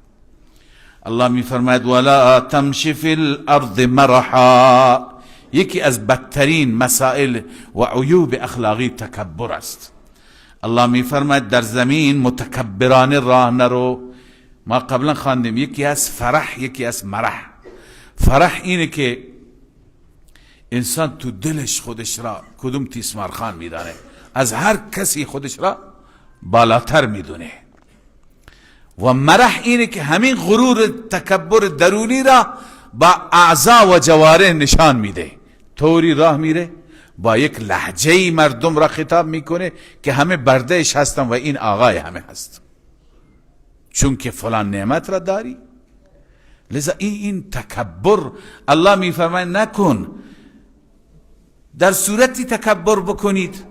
الله میفرماید ولا تمشی فی الارض مرحا. یکی از بدترین مسائل و عیوب اخلاقی تکبر است. الله میفرماید در زمین متکبرانه راه نرو. ما قبلا خواندیم یکی از فرح، یکی از مرح. فرح اینه که انسان تو دلش خودش را کدوم تیسمارخان میدانه، از هر کسی خودش را بالاتر میدونه. و مرح اینه که همین غرور تکبر درونی را با اعضا و جوارح نشان میده. طوری راه میره، با یک لهجه مردم را خطاب میکنه که همه بردهش هستن و این آقای همه هست، چون که فلان نعمت را داری. لذا این تکبر الله میفرماید نکن. در صورتی تکبر بکنید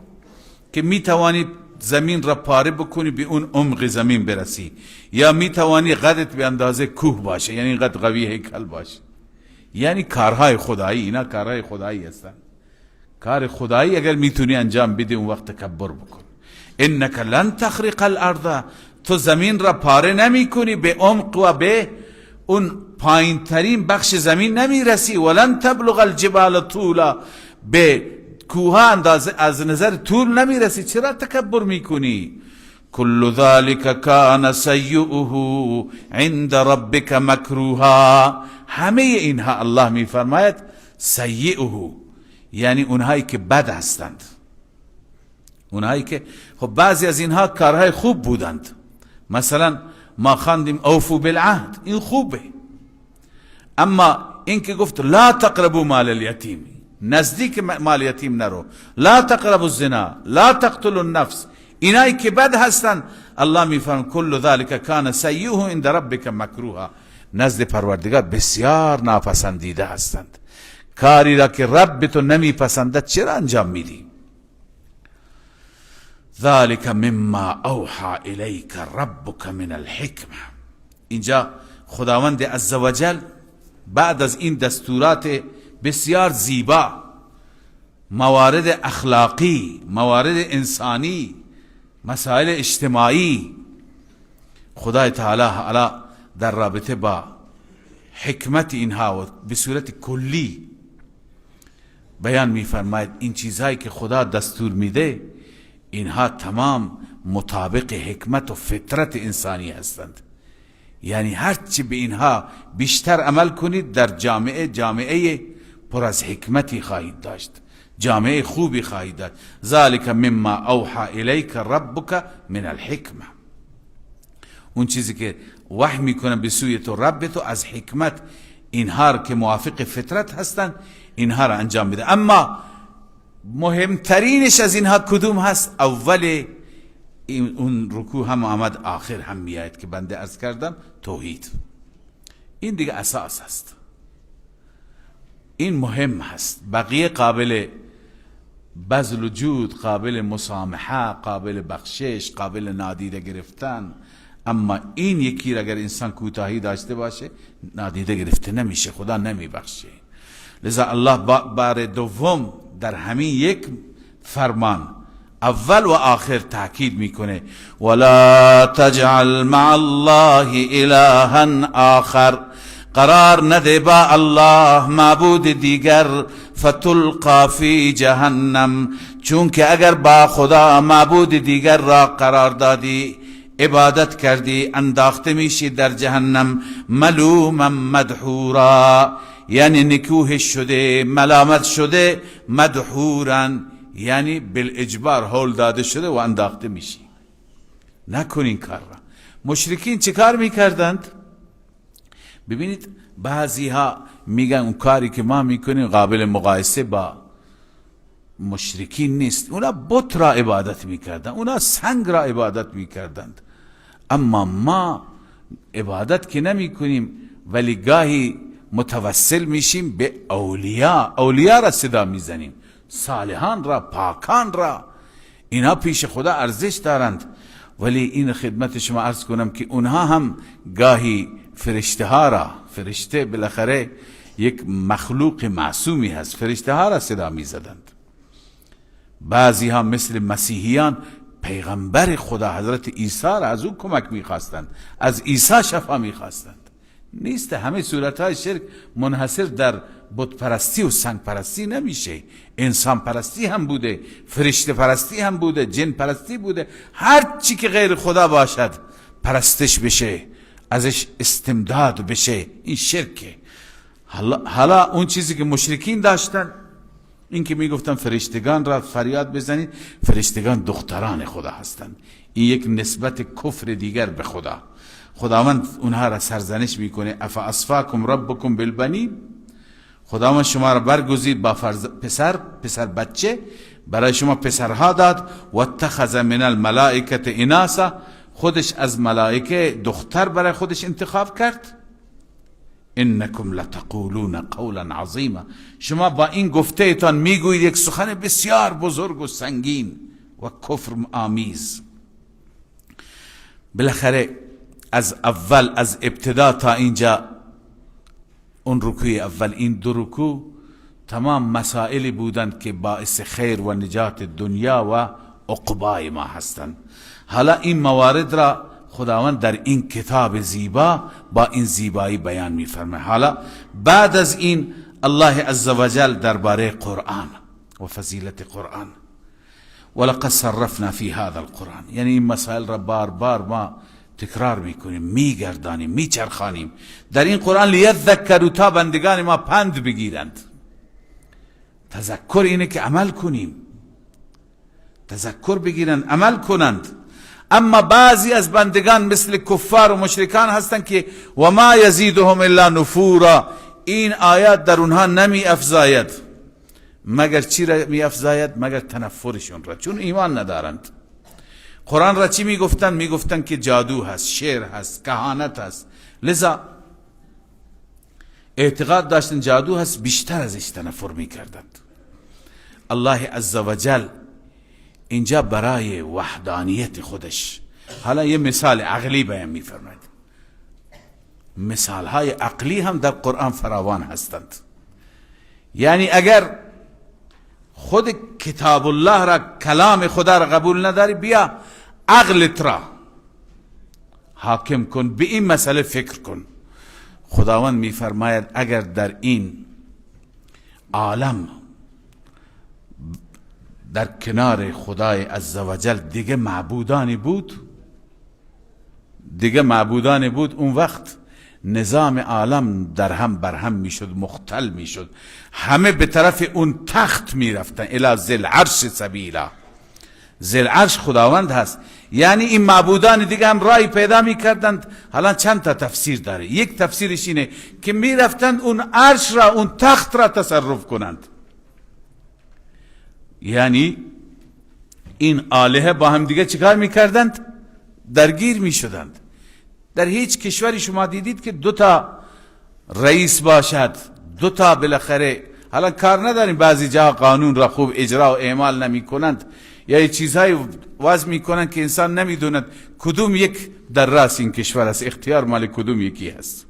که میتوانید زمین را پاره بکنی، به اون عمق زمین برسی، یا میتوانی قدت به اندازه کوه باشه، یعنی قد قوی هیکل باشه. یعنی کارهای خدایی، اینا کارهای خدایی هستن. کار خدایی اگر میتونی انجام بدی، اون وقت تکبر بکن. انک لن تخرق الارض، تو زمین را پاره نمی کنی، به عمق و به اون پایین ترین بخش زمین نمیرسی. ولن تبلغ الجبال طولا، به کوه اندازه از نظر طول نمیرسی. چرا تکبر میکنی؟ کل ذلك کان سیئه عند ربک مکروها. همه اینها الله میفرماید سیئه، یعنی اونهایی که بد هستند، اونهایی که خب بعضی از اینها کارهای خوب بودند. مثلا ما خواندیم اوفو بالعهد، این خوبه. اما این که گفت لا تقربوا مال الیتیم، نزدیک مال یتیم نرو، لا تقربوا الزنا، لا تقتلوا النفس، اینایی که بد هستند، الله میفرماید کل ذلك کان سیئه عند ربک مکروها، نزد پروردگار بسیار ناپسندیده هستند. کاری را که رب تو نمیپسندد چرا انجام میدی؟ ذلك مما اوحى الیک ربک من الحکمه. اینجا خداوند عزوجل بعد از این دستورات بسیار زیبا، موارد اخلاقی، موارد انسانی، مسائل اجتماعی، خدای تعالی در رابطه با حکمت اینها و به صورت کلی بیان میفرماید. این چیزهایی که خدا دستور میده، اینها تمام مطابق حکمت و فطرت انسانی هستند. یعنی هرچی به اینها بیشتر عمل کنید، در جامعه، جامعه پر از حکمتی خواهید داشت، جامعه خوبی خواهید داشت. ذالک مما اوحى الیک ربک من الحکمه. اون چیزی که وحی میکنه به سوی تو رب تو از حکمت، اینها که موافق فطرت هستند، اینها را انجام بده. اما مهمترینش از اینها کدوم هست؟ اول اون رکوع هم آمد، آخر هم میآید که بنده عرض کردم، توحید. این دیگه اساس هست، این مهم هست. بقیه قابل بذل و جود، قابل مسامحه، قابل بخشش، قابل نادیده گرفتن. اما این یکی را اگر انسان کوتاهی داشته باشه نادیده گرفته نمیشه، خدا نمیبخشه. لذا الله بار دوم در همین یک فرمان اول و آخر تاکید میکنه، ولا تجعل مع الله الها آخر، قرار نده با الله معبود دیگر، فتلقى فی جهنم، چون که اگر با خدا معبود دیگر را قرار دادی، عبادت کردی، انداخته میشی در جهنم، ملوما مدحورا، یعنی نکوهش شده، ملامت شده، مدحورا یعنی بالاجبار هول داده شده و انداخته میشی. نکن این کار را. مشرکین چه کار میکردند؟ ببینید بعضی ها میگن اون کاری که ما میکنیم قابل مقایسه با مشرکین نیست. اونا بت را عبادت میکردند، اونا سنگ را عبادت میکردند، اما ما عبادت که نمیکنیم، ولی گاهی متوسل میشیم به اولیا، اولیا را صدا میزنیم، صالحان را، پاکان را، اینا پیش خدا ارزش دارند. ولی این خدمت شما عرض کنم که اونها هم گاهی فرشته ها را، فرشته بالاخره یک مخلوق معصومی هست، فرشته ها را صدا میزدند. بعضی ها مثل مسیحیان پیغمبر خدا حضرت عیسی را از او کمک میخواستند، از عیسی شفا میخواستند. نیست، همه صورتهای شرک منحصر در بت پرستی و سنگ پرستی نمیشه، انسان پرستی هم بوده، فرشته پرستی هم بوده، جن پرستی بوده، هر چی که غیر خدا باشد پرستش بشه، ازش استمداد بشه، این شرکه. حالا اون چیزی که مشرکین داشتن، این که میگفتن فرشتگان را فریاد بزنید، فرشتگان دختران خدا هستند، این یک نسبت کفر دیگر به خدا. خداوند اونها را سرزنش میکنه، افا اصفاکم ربکم بالبنین، خداوند شما را برگزید با پسر، پسر بچه برای شما پسرها داد، و اتخذ من الملائکه اناسا، خودش از ملائکه دختر برای خودش انتخاب کرد. انکم لتقولون قولا عظیما، شما با این گفته تان میگویید یک سخن بسیار بزرگ و سنگین و کفر آمیز. بالاخره از اول، از ابتدا تا اینجا، اون رکوع اول، این دو رکوع تمام مسائلی بودند که باعث خیر و نجات دنیا و عقبای ما هستند. حالا این موارد را خداوند در این کتاب زیبا با این زیبایی بیان می‌فرماید. حالا بعد از این الله عزوجل درباره قرآن و فضیلت قرآن، ولقد صرفنا فی هذا القرآن، یعنی این مسائل را بار بار ما تکرار میکنیم، میگردانیم، میچرخانیم در این قرآن، لیذکروا، تا بندگان ما پند بگیرند. تذکر اینه که عمل کنیم، تذکر بگیرند، عمل کنند. اما بعضی از بندگان مثل کفار و مشرکان هستند که و ما یزیدهم الا نفورا، این آیات در اونها نمی افزاید، مگر چی را می افزاید؟ مگر تنفرشون را، چون ایمان ندارند. قرآن را چی می گفتن؟ می گفتن که جادو هست، شعر هست، کهانت هست، لذا اعتقاد داشتن جادو هست، بیشتر ازش تنفر می کردند. الله عزوجل اینجا برای وحدانیت خودش حالا یه مثال عقلی بیان می‌فرماید. مثالهای عقلی هم در قرآن فراوان هستند. یعنی اگر خود کتاب الله را، کلام خدا را قبول نداری، بیا عقلت را حاکم کن، به این مسئله فکر کن. خداوند می‌فرماید اگر در این عالم در کنار خدای عزوجل دیگه معبودانی بود، دیگه معبودانی بود، اون وقت نظام عالم در هم بر هم میشد، مختل میشد، همه به طرف اون تخت میرفتن، الی ذی العرش سبیلا. ذی العرش خداوند هست، یعنی این معبودان دیگه هم رای پیدا میکردند. حالا چند تا تفسیر داره. یک تفسیرش اینه که میرفتند اون عرش را، اون تخت را تصرف کنند، یعنی این آلهه با هم دیگه چیکار میکردند؟ درگیر میشدند. در هیچ کشوری شما دیدید که دو تا رئیس باشد، دو تا بالاخره حالا کار نداریم بعضی جا قانون را خوب اجرا و اعمال نمی کنند یا یه چیزهای وضع می کنند که انسان نمیدوند کدوم یک در راس این کشور است، اختیار مال کدوم یکی هست.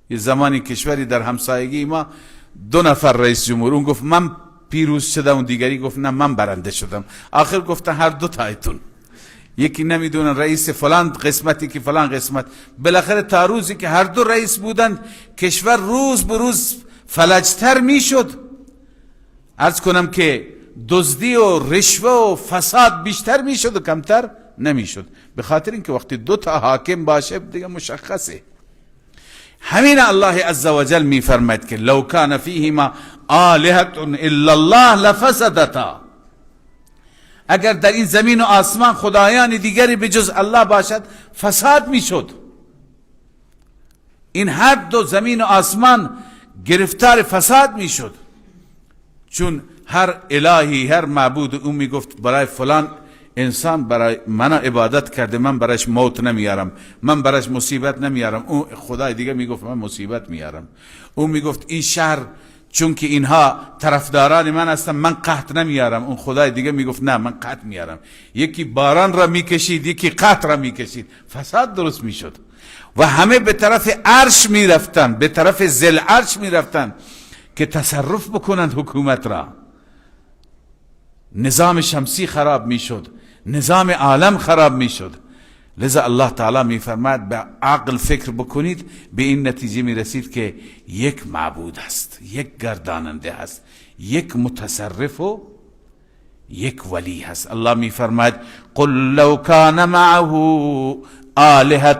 یه زمانی کشوری در همسایگی ما 2 نفر رئیس جمهور، اون گفت من پیروز شدم، اون دیگری گفت نه من برنده شدم. آخر گفتن هر دو تایتون، یکی نمیدونن رئیس فلان قسمتی که فلان قسمت. بالاخره تا روزی که هر دو رئیس بودند کشور روز به روز فلجتر میشد. عرض کنم که دزدی و رشوه و فساد بیشتر میشد و کمتر نمیشد، به خاطر اینکه وقتی 2 تا حاکم باشه دیگه مشخصه. همین الله عزوجل میفرماید که لو کان فیهما آلهة الا الله لفسدتا، اگر در این زمین و آسمان خدایان دیگری به جز الله باشد فساد میشد. این هر دو زمین و آسمان گرفتار فساد میشد، چون هر الهی هر معبود او میگفت برای فلان انسان برای من عبادت کرده، من برایش موت نمیارم، من برایش مصیبت نمیارم. اون خدای دیگه میگفت من مصیبت میارم. اون میگفت این شهر چون که اینها طرفداران من هستن من قحط نمیارم. اون خدای دیگه میگفت نه من قحط میارم. یکی باران را میکشید، یکی قحط را میکشید، فساد درست میشد و همه به طرف عرش میرفتن، به طرف ذل عرش میرفتن که تصرف بکنند حکومت را. نظام شمسی خراب میشد، نظام عالم خراب میشد. لذا الله تعالی میفرماید به عقل فکر بکنید، به این نتیجه میرسید که یک معبود هست، یک گرداننده هست، یک متصرف و یک ولی هست. الله میفرماید قل لو کان معه آلهة،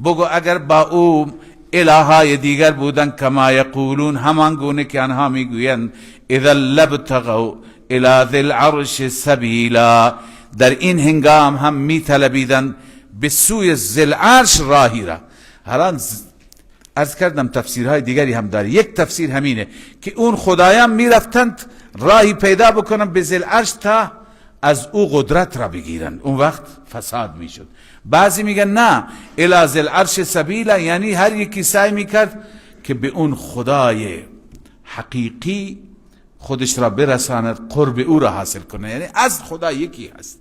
بگو اگر با او الههای دیگر بودن، کما یقولون، همان گونه که آنها میگویند، اذا لابتغوا الی ذی العرش سبیلا، در این هنگام هم میطلبیدند به سوی ذی العرش راهی را. حالا عرض کردم تفسیرهای دیگری هم داره. یک تفسیر همینه که اون خدایان میرفتند راهی پیدا بکنن به ذی العرش تا از او قدرت را بگیرن، اون وقت فساد میشد. بعضی میگن نه، الی ذی العرش سبیلا، یعنی هر یکی سعی میکرد که به اون خدای حقیقی خودش را برساند، قرب او را حاصل کنه، یعنی از خدا یکی هست،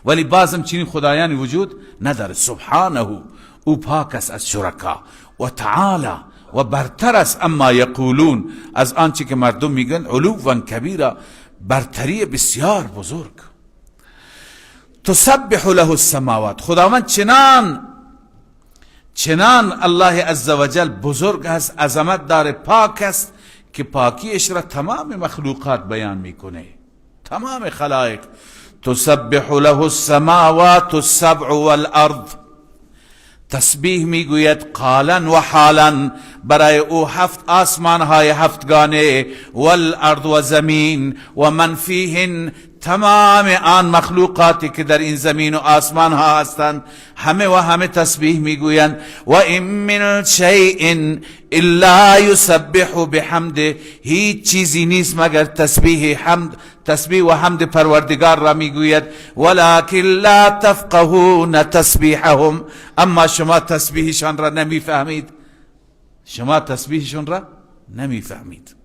ولی بازم چنین خدایان وجود نداره. سبحانه، او پاک است از شرکا، و تعالی، و برتر است اما یقولون، از آنچه که مردم میگن، علوا کبیرا، برتری بسیار بزرگ. تسبح له السماوات، خداوند چنان الله عزوجل بزرگ است، عظمت داره، پاک است که پاکیش را تمام مخلوقات بیان میکنه، تمام خلایق. تسبح له السماوات السبع والارض، تسبیح میگوید قالا و حالا برای او 7 آسمان های هفتگانه، والارض و زمین، و من فیهن، تمام آن مخلوقاتی که در این زمین و آسمان ها هستند، همه و همه تسبیح میگویند. و این من شیء الا یسبح بحمده، هیچ چیزی نیست مگر تسبیح و حمد پروردگار را میگوید. ولکن لا تفقهون تسبیحهم، اما شما تسبیحشان را نمیفهمید، شما تسبیحشان را نمیفهمید.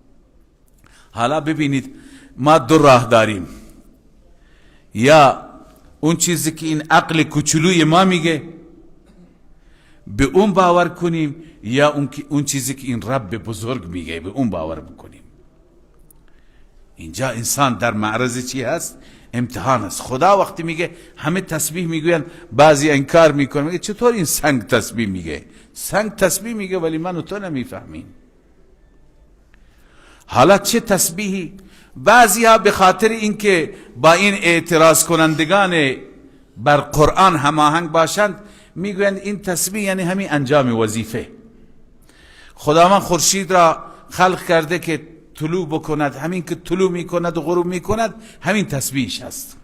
حالا ببینید ما 2 راه داریم، یا اون چیزی که این عقل کوچولوی ما میگه به اون باور کنیم، یا اون چیزی که این رب بزرگ میگه به اون باور بکنیم. اینجا انسان در معرض چی هست؟ امتحان است. خدا وقتی میگه همه تسبیح میگوین، بعضی انکار میکنن، میگه چطور این سنگ تسبیح میگه؟ سنگ تسبیح میگه ولی من و تو نمیفهمیم. حالا چه تسبیحی؟ بعضی ها به خاطر اینکه با این اعتراض کنندگان بر قرآن هماهنگ باشند میگویند این تسبیح یعنی همین انجام وظیفه. خداوند خورشید را خلق کرده که طلوع بکند، همین که طلوع میکند و غروب میکند همین تسبیحش هست.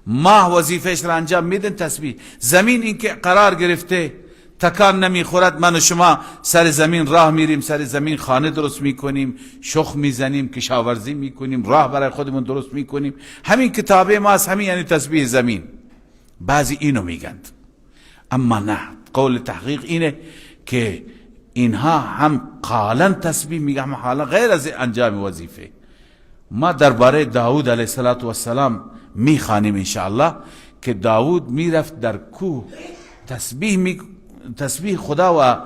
ماه وظیفهش را انجام میدن، تسبیح. زمین این که قرار گرفته تکان نمیخورد، من و شما سر زمین راه میریم، سر زمین خانه درست میکنیم، شخم میزنیم، کشاورزی میکنیم، راه برای خودمون درست میکنیم، همین کتابه ماست، همین یعنی تسبیح زمین. بعضی اینو میگند، اما نه، قول تحقیق اینه که اینها هم قالا تسبیح میگه، هم حالا غیر از انجام وظیفه. ما درباره داود علیه السلام میخوانیم انشاءالله که داود میرفت در کوه تسبیح خدا و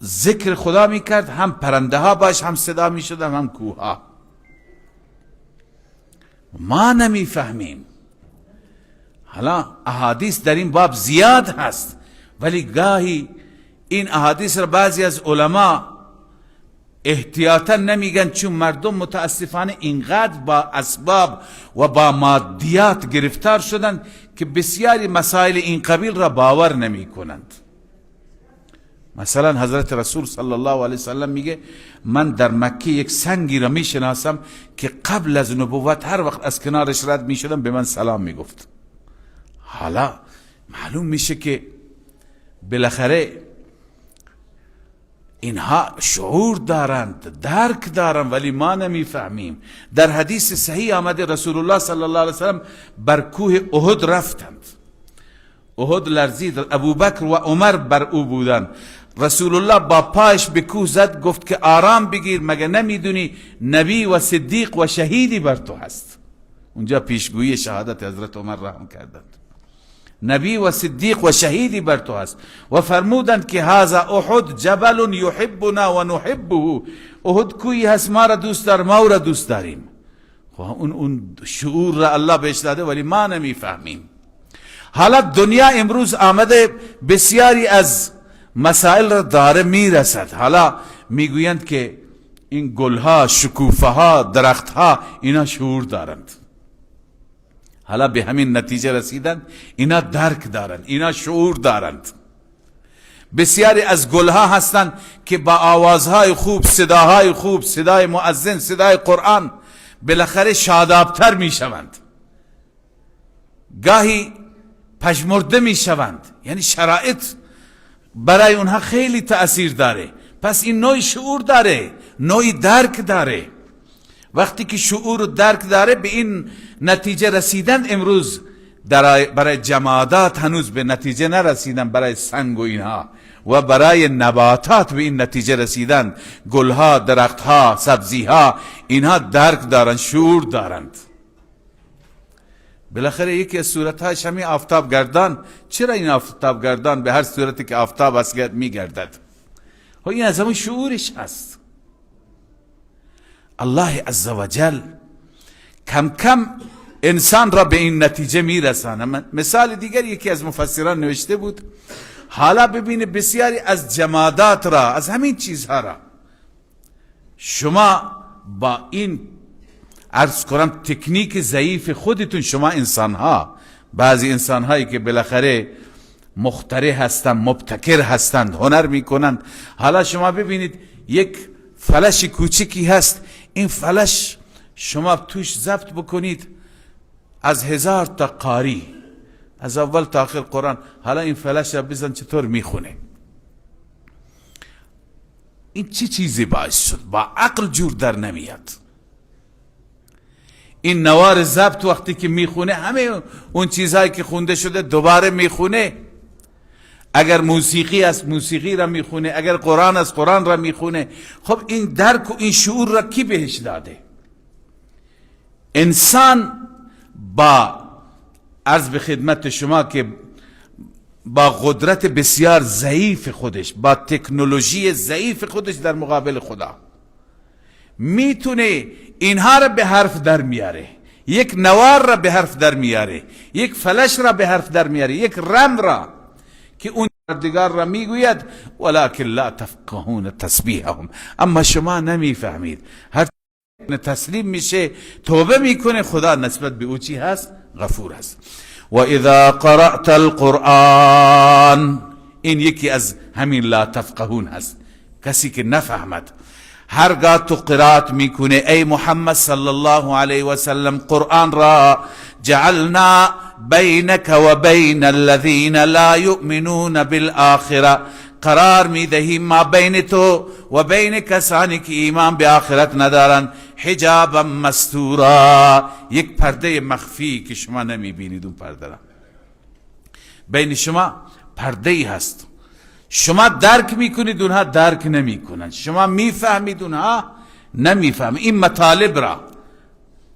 ذکر خدا میکرد، هم پرنده ها باش هم صدا میشدن، هم کوه ها. ما نمیفهمیم. حالا احادیث در این باب زیاد هست، ولی گاهی این احادیث را بعضی از علما احتیاطا نمیگن، چون مردم متاسفانه اینقدر با اسباب و با مادیات گرفتار شدند که بسیاری مسائل این قبیل را باور نمی کنند. مثلا حضرت رسول صلی الله علیه وسلم میگه من در مکه یک سنگی را میشناسم که قبل از نبوت هر وقت از کنارش رد میشدم به من سلام میگفت. حالا معلوم میشه که بالاخره اینها شعور دارند، درک دارند، ولی ما نمیفهمیم. در حدیث صحیح آمده رسول الله صلی الله علیه وسلم بر کوه احد رفتند، احد لرزید، ابوبکر و عمر بر او بودند. رسول الله با پایش به کوه زد، گفت که آرام بگیر، مگه نمیدونی نبی و صدیق و شهیدی بر تو هست. اونجا پیشگویی شهادت حضرت عمر را هم کردند. نبی و صدیق و شهیدی بر تو هست. و فرمودند که هذا احد جبل یحبنا و نحبه، احد کوهی هست ما را دوست دار، ما او را دوست داریم. خب اون شعور را الله بهش داده، ولی ما نمیفهمیم. حالا دنیا امروز آمده بسیاری از مسائل را داره میرسد. حالا میگویند که این گلها، شکوفه ها، درختها، اینا شعور دارند. حالا به همین نتیجه رسیدند، اینا درک دارند، اینا شعور دارند. بسیاری از گلها هستند که با آوازهای خوب، صداهای خوب، صدای مؤذن، صدای قرآن، بالاخره شادابتر میشوند، گاهی پژمرده میشوند. یعنی شرایط برای اونها خیلی تأثیر داره. پس این نوع شعور داره، نوع درک داره. وقتی که شعور و درک داره به این نتیجه رسیدن. امروز برای جمادات هنوز به نتیجه نرسیدن، برای سنگ و اینها و برای نباتات به این نتیجه رسیدن. گلها، درختها، سبزیها، اینها درک دارند، شعور دارند. بالاخره یکی از صورتهاش همین آفتاب گردان. چرا این آفتاب گردان به هر صورتی که آفتاب است میگردد؟ این از همون شعورش هست. الله عزوجل کم کم انسان را به این نتیجه میرسانه. مثال دیگر یکی از مفسران نوشته بود، حالا ببینه بسیاری از جمادات را، از همین چیزها را شما با این عرض کنم تکنیک ضعیف خودتون، شما انسانها، بعضی انسانهایی که بالاخره مخترع هستند، مبتکر هستند، هنر میکنند. حالا شما ببینید یک فلش کوچکی هست، این فلش شما توش ضبط بکنید از 1000 تا قاری از اول تا آخر قرآن. حالا این فلش را بزن چطور میخونه. این چه چیزی باعث شد؟ با عقل جور در نمیاد. این نوار ضبط وقتی که میخونه همه اون چیزهایی که خونده شده دوباره میخونه. اگر موسیقی است موسیقی را میخونه، اگر قرآن است قرآن را میخونه. خب این درک و این شعور را کی بهش داده؟ انسان با عرض به خدمت شما که با قدرت بسیار ضعیف خودش، با تکنولوژی ضعیف خودش در مقابل خدا میتونه اینها را به حرف در میاره، یک نوار را به حرف در میاره، یک فلش را به حرف در میاره، یک رم را که اون دیگر را میگوید ولکن لا تفقهون تسبیحهم، اما شما نمیفهمید. هر تسلیم میشه، توبه میکنه، خدا نسبت به او چی هست؟ غفور هست. و اذا قرأت القرآن، این یکی از همین لا تفقهون هست، کسی که نفهمد. هرگاه تو قرائت میکنه ای محمد صلی الله علیه و سلم قرآن را، جعلنا بینک و بین الذین لا یؤمنون بالآخرة، قرار میدهیم ما بین تو و بین کسانی که ایمان به آخرت ندارند، حجابا مستورا، یک پرده مخفی که شما نمیبینید. اون پرده را بین شما پرده ای هست. شما درک میکنید، اونها درک نمیکنند. شما میفهمید، اونها نمیفهمند. این مطالب را،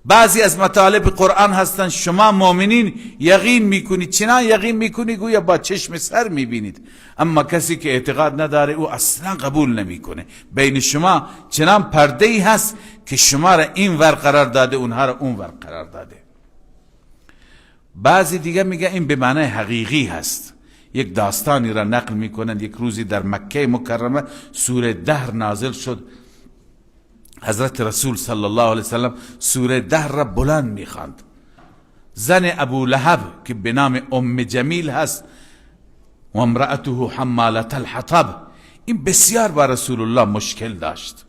بعضی از مطالب قرآن هستند شما مؤمنین یقین میکنید، چنان یقین میکنید گویا با چشم سر میبینید، اما کسی که اعتقاد نداره او اصلا قبول نمیکنه. بین شما چنان پرده ای هست که شما را این ور قرار داده، اونها را اون ور قرار داده. بعضی دیگه میگه این به معنای حقیقی هست. یک داستانی را نقل میکنند، یک روزی در مکه مکرمه سوره دهر نازل شد. حضرت رسول صلی الله علیه وسلم سوره دهر را بلند میخواند. زن ابو لهب که به نام ام جمیل هست و امرأته حمالة الحطب، این بسیار با رسول الله مشکل داشت،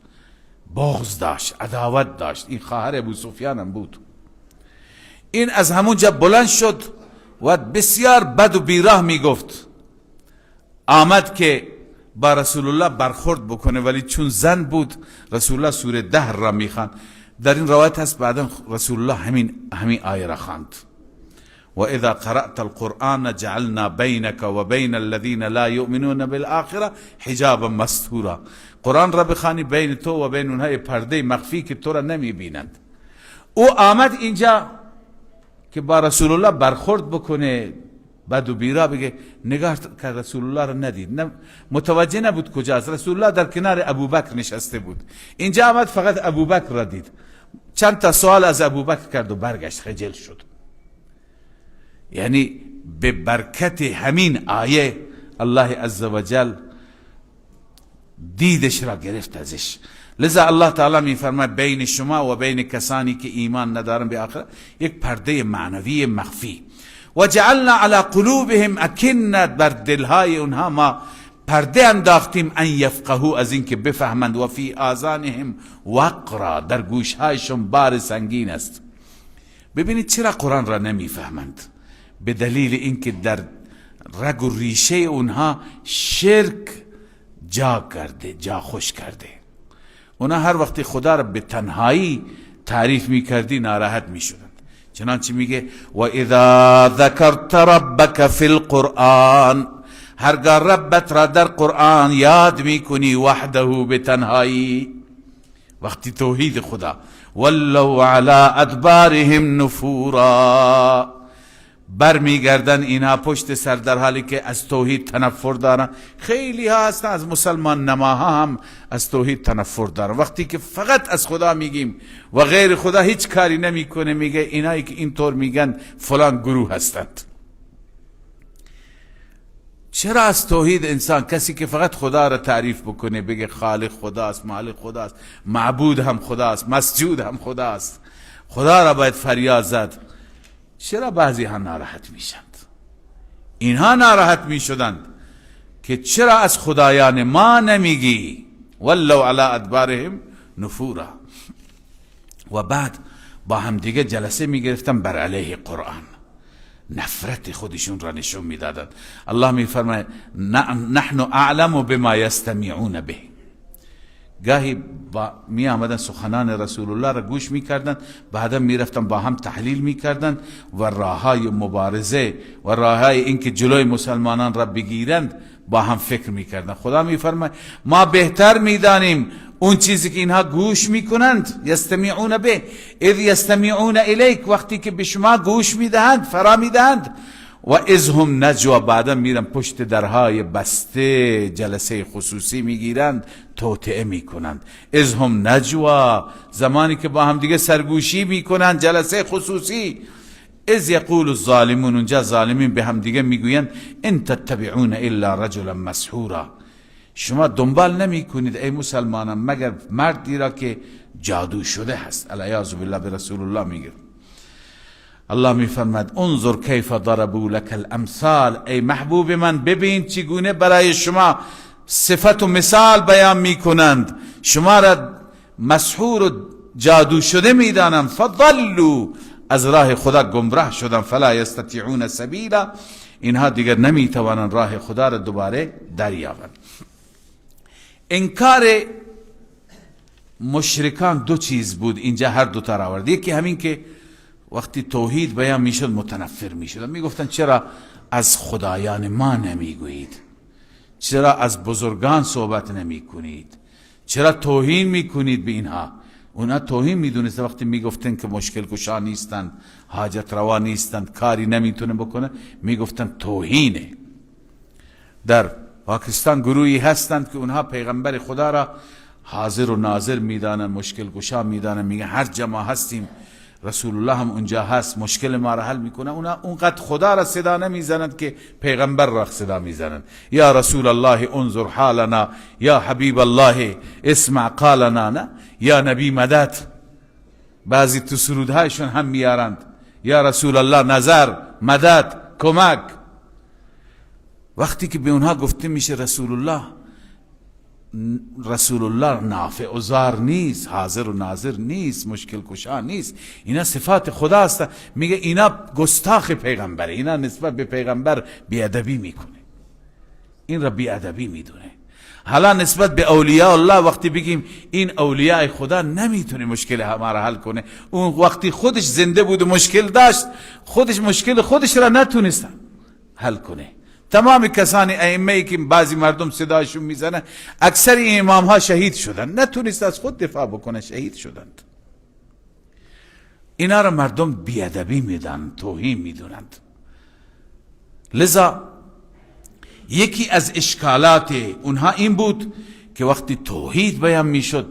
بغض داشت، عداوت داشت. این خواهر ابو سفیان هم بود. این از همونجا بلند شد و بسیار بد و بیراه میگفت. آمد که با رسول الله برخورد بکنه، ولی چون زن بود رسول الله سوره دهر را میخواند. در این روایت هست بعدا رسول الله همین آیه را خواند: و اذا قرأت القرآن جعلنا بینک و بین الذین لا یؤمنون بالآخرة حجابا مستورا. قرآن را بخوانی، بین تو و بین اونها پرده مخفی که تو را نمیبینند. او آمد اینجا که با رسول الله برخورد بکنه، بد و بیرا بگه. نگاه که رسول الله را ندید، نه، متوجه نبود کجاست. رسول الله در کنار ابوبکر نشسته بود. اینجا آمد فقط ابوبکر را دید، چند تا سوال از ابوبکر کرد و برگشت، خجل شد. یعنی به برکت همین آیه الله عزوجل دیدش را گرفت ازش. لذا الله تعالی میفرماید بین شما و بین کسانی که ایمان ندارن به آخرت یک پرده معنوی مخفی. و جعلنا علی قلوبهم اکنه، بر دلهای اونها ما پرده انداختیم، ان یفقهوا، از اینکه بفهمند. و فی آذانهم وقرا، در گوشهایشون بار سنگین است. ببینید چرا قرآن را نمیفهمند؟ به دلیل اینکه در رگ و ریشه اونها شرک جا کرده، جا خوش کرده. اونا هر وقتی خدا را به تنهایی تعریف میکردی ناراحت میشدند. چنانچه میگه و اذا ذکرت ربک فی القرآن، هرگاه ربت را در قرآن یاد میکنی، وحده، به تنهایی، وقتی توحید خدا، ولوا علی ادبارهم نفورا، برمیگردن اینها پشت سر در حالی که از توحید تنفر دارن. خیلی ها هستن از مسلمان نماها هم از توحید تنفر دارن. وقتی که فقط از خدا میگیم و غیر خدا هیچ کاری نمیکنه، میگه اینایی که اینطور میگن فلان گروه هستند. چرا از توحید انسان، کسی که فقط خدا را تعریف بکنه، بگه خالق خداست، مالک خداست، معبود هم خداست، مسجود هم خداست، خدا را باید فریاد زد، چرا بعضی ها ناراحت میشند؟ اینها ناراحت میشدند که چرا از خدایان ما نمیگی؟ ولوا علی ادبارهم نفورا. و بعد با همدیگه جلسه میگرفتن بر علیه قرآن، نفرت خودشون را نشون میدادند. الله میفرماید نحن اعلم بما یستمعون به. گاهی می آمدن سخنان رسول الله را گوش میکردن، بعدا میرفتن با هم تحلیل میکردن و راههای مبارزه و راههای اینکه جلوی مسلمانان را بگیرند با هم فکر میکردن. خدا میفرماید ما بهتر میدانیم اون چیزی که اینها گوش میکنند. یستمعون به اذ یستمعون الیک، وقتی که به شما گوش میدهند، فرا میدهند. و اذ هم نجوا، بعدا میرن پشت درهای بسته جلسه خصوصی میگیرند، توطئه میکنند. اذ هم نجوا، زمانی که با هم دیگه سرگوشی میکنند، جلسه خصوصی. اذ یقول الظالمون، اونجا ظالمین به هم دیگه میگویند ان تتبعون الا رجلا مسحورا، شما دنبال نمیکنید ای مسلمانان مگر مردی را که جادو شده هست. العیاذ بالله به رسول الله میگه. الله میفرماد انظر کیف ضربوا لك الامثال، ای محبوب من ببین چگونه برای شما صفت و مثال بیان میکنند، شما را مسحور و جادو شده میدانم. فضلوا، از راه خدا گمراه شدن. فلا یستطیعون سبیلا، اینها دیگر نمیتوانند راه خدا را دوباره دریابند. انکار مشرکان دو چیز بود اینجا، هر دو تا آورد. یکی همین که وقتی توحید بیان میشد متنفر میشد، میگفتن چرا از خدایان ما نمیگویید، چرا از بزرگان صحبت نمی کنید؟ چرا توهین می کنید به اینها؟ اونا توهین میدونست وقتی میگفتن که مشکل کشا نیستند، حاجت روا نیستند، کاری نمیتونه بکنه، میگفتن توهینه. در پاکستان گروهی هستند که اونها پیغمبر خدا را حاضر و ناظر میدانند، مشکل گشا میدانند، میگن هر جماع هستیم رسول الله هم اونجا هست، مشکل ما را حل میکنه. اونا اونقدر خدا را صدا نمیزنند که پیغمبر را صدا میزنند. یا رسول الله انظر حالنا، یا حبیب الله اسمع قالنا، نه یا نبی مدد. بعضی تو سرودهایشون هم میارند یا رسول الله نظر، مدد، کمک. وقتی که به اونها گفته میشه رسول الله، رسول الله نافع و زار نیست، حاضر و ناظر نیست، مشکل کشا نیست، اینا صفات خدا است. میگه اینا گستاخ پیغمبره، اینا نسبت به پیغمبر بیادبی میکنه، این را بیادبی میدونه. حالا نسبت به اولیاء الله وقتی بگیم این اولیاء خدا نمیتونه مشکل ما را حل کنه، اون وقتی خودش زنده بود و مشکل داشت، خودش مشکل خودش را نتونست حل کنه. تمام کسانی ائمه که بعضی مردم صدایشون میزنه، اکثر این امام ها شهید شدن، نتونست از خود دفاع بکنه، شهید شدند. اینا را مردم بیادبی میدن، توهین میدونند. لذا یکی از اشکالات اونها این بود که وقتی توحید بیان میشد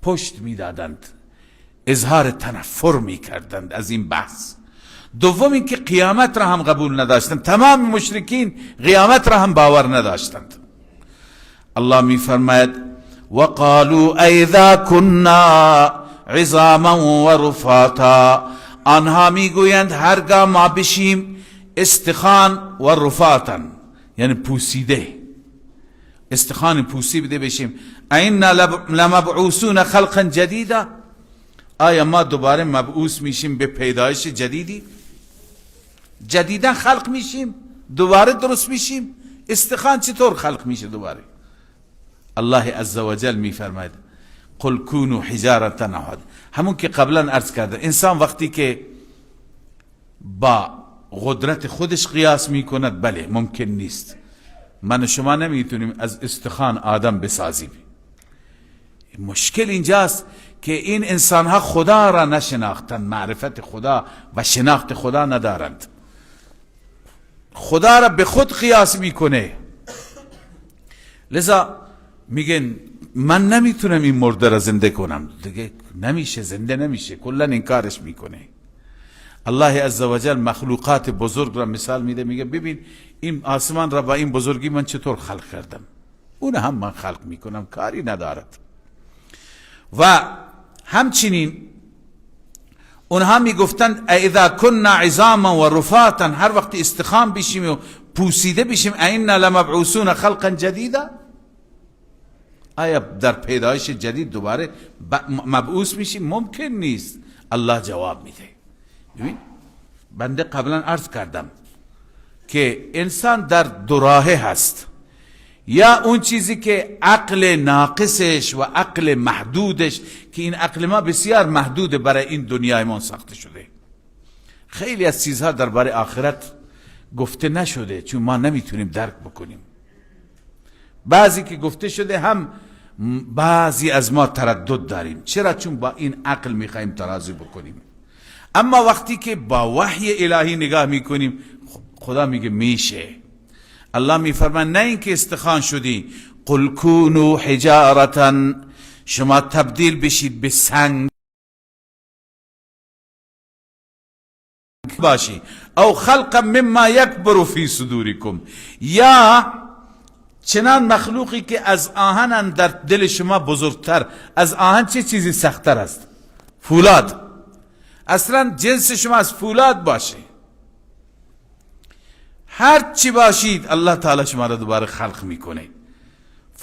پشت میدادند، اظهار تنفر میکردند از این بحث. دوم اینکه قیامت را هم قبول نداشتند، تمام مشرکین قیامت را هم باور نداشتند. الله میفرماید وقالوا اذا كنا عظاما ورفاتا، آنها میگویند هرگاه ما بشیم استخوان و رفاتا، یعنی پوسیده، استخوان پوسیده بشیم، اینا لمبعوثون خلقا جدیدا، آیا ما دوباره مبعوث میشیم به پیدایش جدیدی؟ جدیدا خلق میشیم، دوباره درست میشیم؟ استخوان چطور خلق میشه دوباره؟ الله عزوجل میفرماید قل كونوا حجارة او، همون که قبلا عرض کرده، انسان وقتی که با قدرت خودش قیاس میکند، بله ممکن نیست، من و شما نمیتونیم از استخوان آدم بسازیم. مشکل اینجاست که این انسان ها خدا را نشناختند، معرفت خدا و شناخت خدا ندارند، خدا را به خود قیاس میکنه. لذا میگن من نمیتونم این مرده را زنده کنم، دیگه نمیشه، زنده نمیشه، کلا انکارش میکنه. الله عزوجل مخلوقات بزرگ را مثال میده، میگه ببین این آسمان را با این بزرگی من چطور خلق کردم، اون هم من خلق میکنم، کاری ندارد. و همچنین اونها میگفتند اذا كنا عظاما و رفاتا، هر وقت استخوان بشیم و پوسیده بشیم، اینا لمبعوثون خلقا جدیدا، آیا در پیدایش جدید دوباره مبعوث میشیم؟ ممکن نیست. الله جواب میده. ببین بنده قبلا عرض کردم که انسان در دو راهه هست، یا اون چیزی که عقل ناقصش و عقل محدودش، که این عقل ما بسیار محدود برای این دنیای ما ساخته شده، خیلی از چیزها درباره آخرت گفته نشده چون ما نمیتونیم درک بکنیم. بعضی که گفته شده هم بعضی از ما تردد داریم، چرا؟ چون با این عقل میخوایم ترازی بکنیم. اما وقتی که با وحی الهی نگاه میکنیم، خدا میگه میشه. الله میفرماید نه اینکه استخوان شدی، قل كونوا حجارة، شما تبدیل بشید به سنگ باشی، او خلقا مما یکبر فی صدورکم، یا چنان مخلوقی که از آهن در دل شما بزرگتر. از آهن چه چیزی سختتر است؟ فولاد. اصلا جنس شما از فولاد باشه، هر چی باشید الله تعالی شما را دوباره خلق میکنه.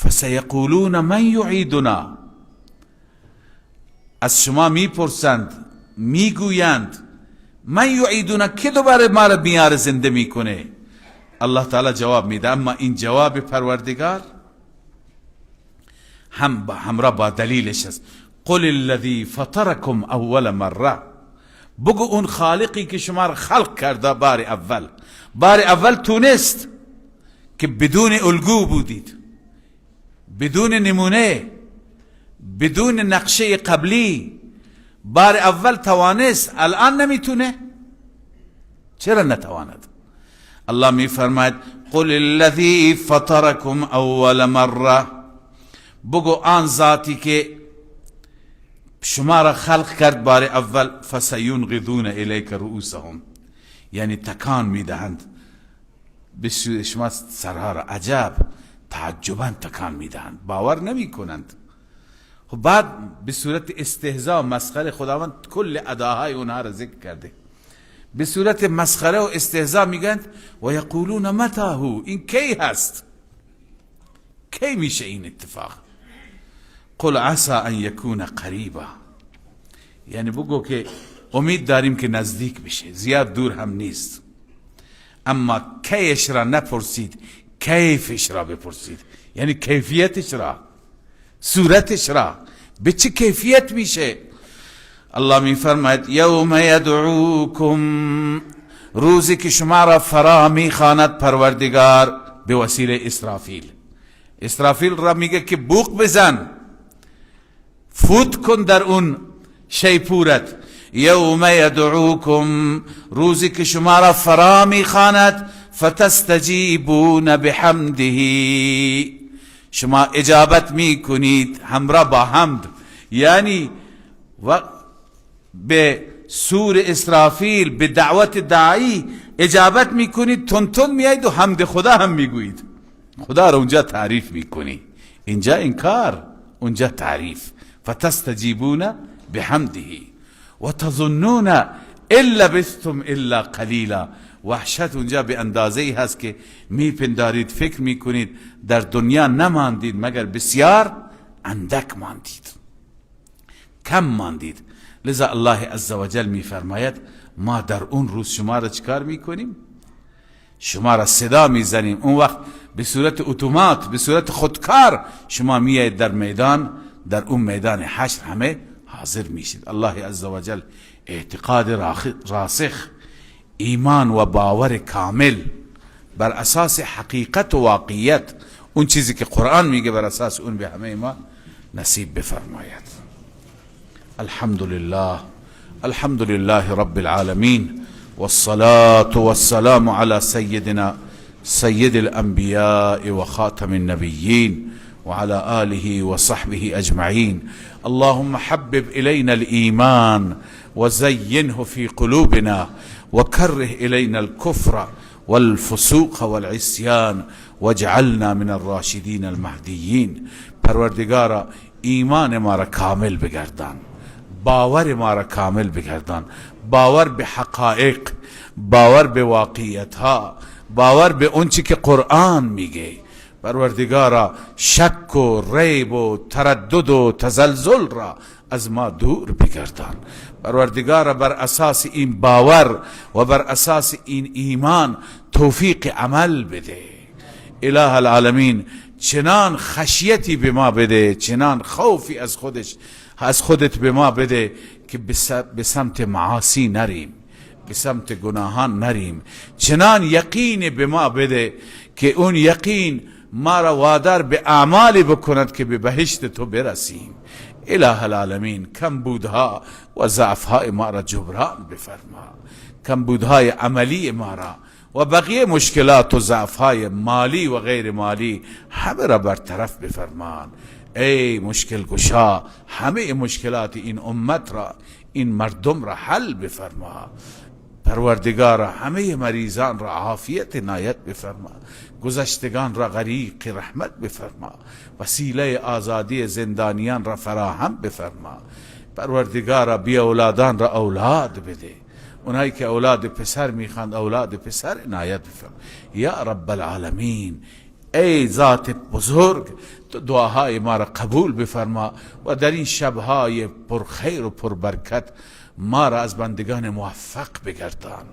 فسیقولون من یعیدنا، از شما میپرسند، میگویند من یعیدنا، که دوباره ما را میاره زنده میکنه؟ الله تعالی جواب میده. اما این جواب پروردگار هم همراه با دلیلش است. قل الذی فطرکم اول مره، بگو اون خالقی که شما را خلق کرده بار اول، بار اول تونست که بدون الگو بودید، بدون نمونه، بدون نقشه قبلی، بار اول توانست، الان نمیتونه؟ چرا نتواند؟ الله میفرماید قل الذی فطرکم اول مره، بگو آن ذاتی که شما را خلق کرد بار اول، فسینغضون الیک رؤوسهم، یعنی تکان میدهند به شما سرها را. عجب، تعجبا تکان میدهند، باور نمی کنند. خب بعد به صورت استهزا مسخره خداوند کل اداهای اونها را ذکر کرده، به صورت مسخره و استهزا میگند و یقولون متی هو، این کی هست، کی میشه این اتفاق؟ قل عسى ان یکون قریبا، یعنی بگو که امید داریم که نزدیک بشه، زیاد دور هم نیست. اما کیش را نپرسید، کیفش را بپرسید، یعنی کیفیتش را، صورتش را، به چه کیفیت میشه؟ الله میفرماید یوم یدعوکم، روزی که شما را فرا میخواند پروردگار به وسیله اسرافیل. اسرافیل را میگه که بوق بزن، فوت کن در اون شیپورت. یوم یدعوکم، روزی که شما را فرا میخواند، فتستجیبون بحمده، شما اجابت میکنید همراه با حمد، یعنی و به سور اسرافیل، به دعوت داعی اجابت میکنید، تون تون میایید و حمد خدا هم میگویید، خدا را اونجا تعریف میکنی، اینجا انکار، اونجا تعریف. فتستجیبون بحمده و تظنون ان لبثتم الا قلیلا، وحشت اونجا به اندازه ای هست که میپندارید، فکر میکنید در دنیا نماندید مگر بسیار اندک ماندید، کم ماندید. لذا الله عزوجل میفرماید ما در اون روز شما را چکار میکنیم؟ شما را صدا میزنیم. اون وقت به صورت اتومات، به صورت خودکار شما میایید در میدان، در اون میدان حشر همه حاضر میشید. الله عزوجل اعتقاد راسخ، ایمان و باور کامل بر اساس حقیقت و واقعیت، اون چیزی که قرآن میگه بر اساس اون به همه ما نصیب بفرماید. الحمد لله، الحمد لله رب العالمین، والصلاة والسلام على سيدنا سيد الأنبياء وخاتم النبيين وعلى آله وصحبه أجمعين. اللهم حبب إلينا الإيمان وزينه في قلوبنا وكره إلينا الكفر والفسوق والعصيان واجعلنا من الراشدين المهديين. پروردگارا ایمان ما را کامل بگردان، باور ما را کامل بگردان، باور به حقایق، باور به واقعیت ها، باور به اون چی که قرآن میگه. پروردگارا شک و ریب و تردد و تزلزل را از ما دور بگردان. پروردگارا بر اساس این باور و بر اساس این ایمان توفیق عمل بده. اله العالمین چنان خشیتی به ما بده، چنان خوفی از خودش، از خودت به ما بده که به سمت معاصی نریم، به سمت گناهان نریم. چنان یقین به ما بده که اون یقین ما را وادار به اعمالی بکند که به بهشت تو برسیم. اله العالمین کمبودها و ضعفهای ما را جبران بفرما، کمبودهای عملی ما را و بقیه مشکلات و ضعفهای مالی و غیر مالی همه را برطرف بفرمان. ای مشکل گشا، همه مشکلات این امت را، این مردم را حل بفرما. پروردگارا همه مریضان را عافیت عنایت بفرما، گذشتگان را غریق رحمت بفرما، وسیله آزادی زندانیان را فراهم بفرما. پروردگارا بی اولادان را اولاد بده، اونایی که اولاد پسر میخوان اولاد پسر عنایت بفرما. یا رب العالمین ای ذات بزرگ، تو دعاهای ما را قبول بفرما و در این شبهای پرخیر و پربرکت ما را از بندگان موفق بگردان،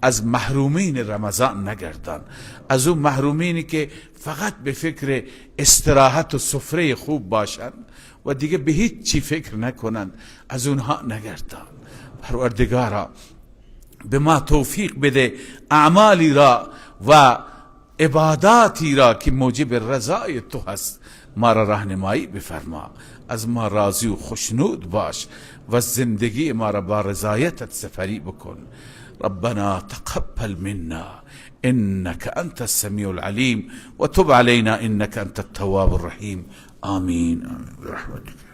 از محرومین رمضان نگردان، از اون محرومینی که فقط به فکر استراحت و سفره خوب باشند و دیگه به هیچ چی فکر نکنند، از اونها نگردان. پروردگارا به ما توفیق بده اعمالی را و عباداتی را که موجب رضای تو هست ما را راهنمایی بفرما، از ما راضی و خوشنود باش و زندگی ما را با رضایتت سپری بکن. ربنا تقبل منا انك انت السميع العليم وتب علينا انك انت التواب الرحيم. آمین، آمین برحمتك.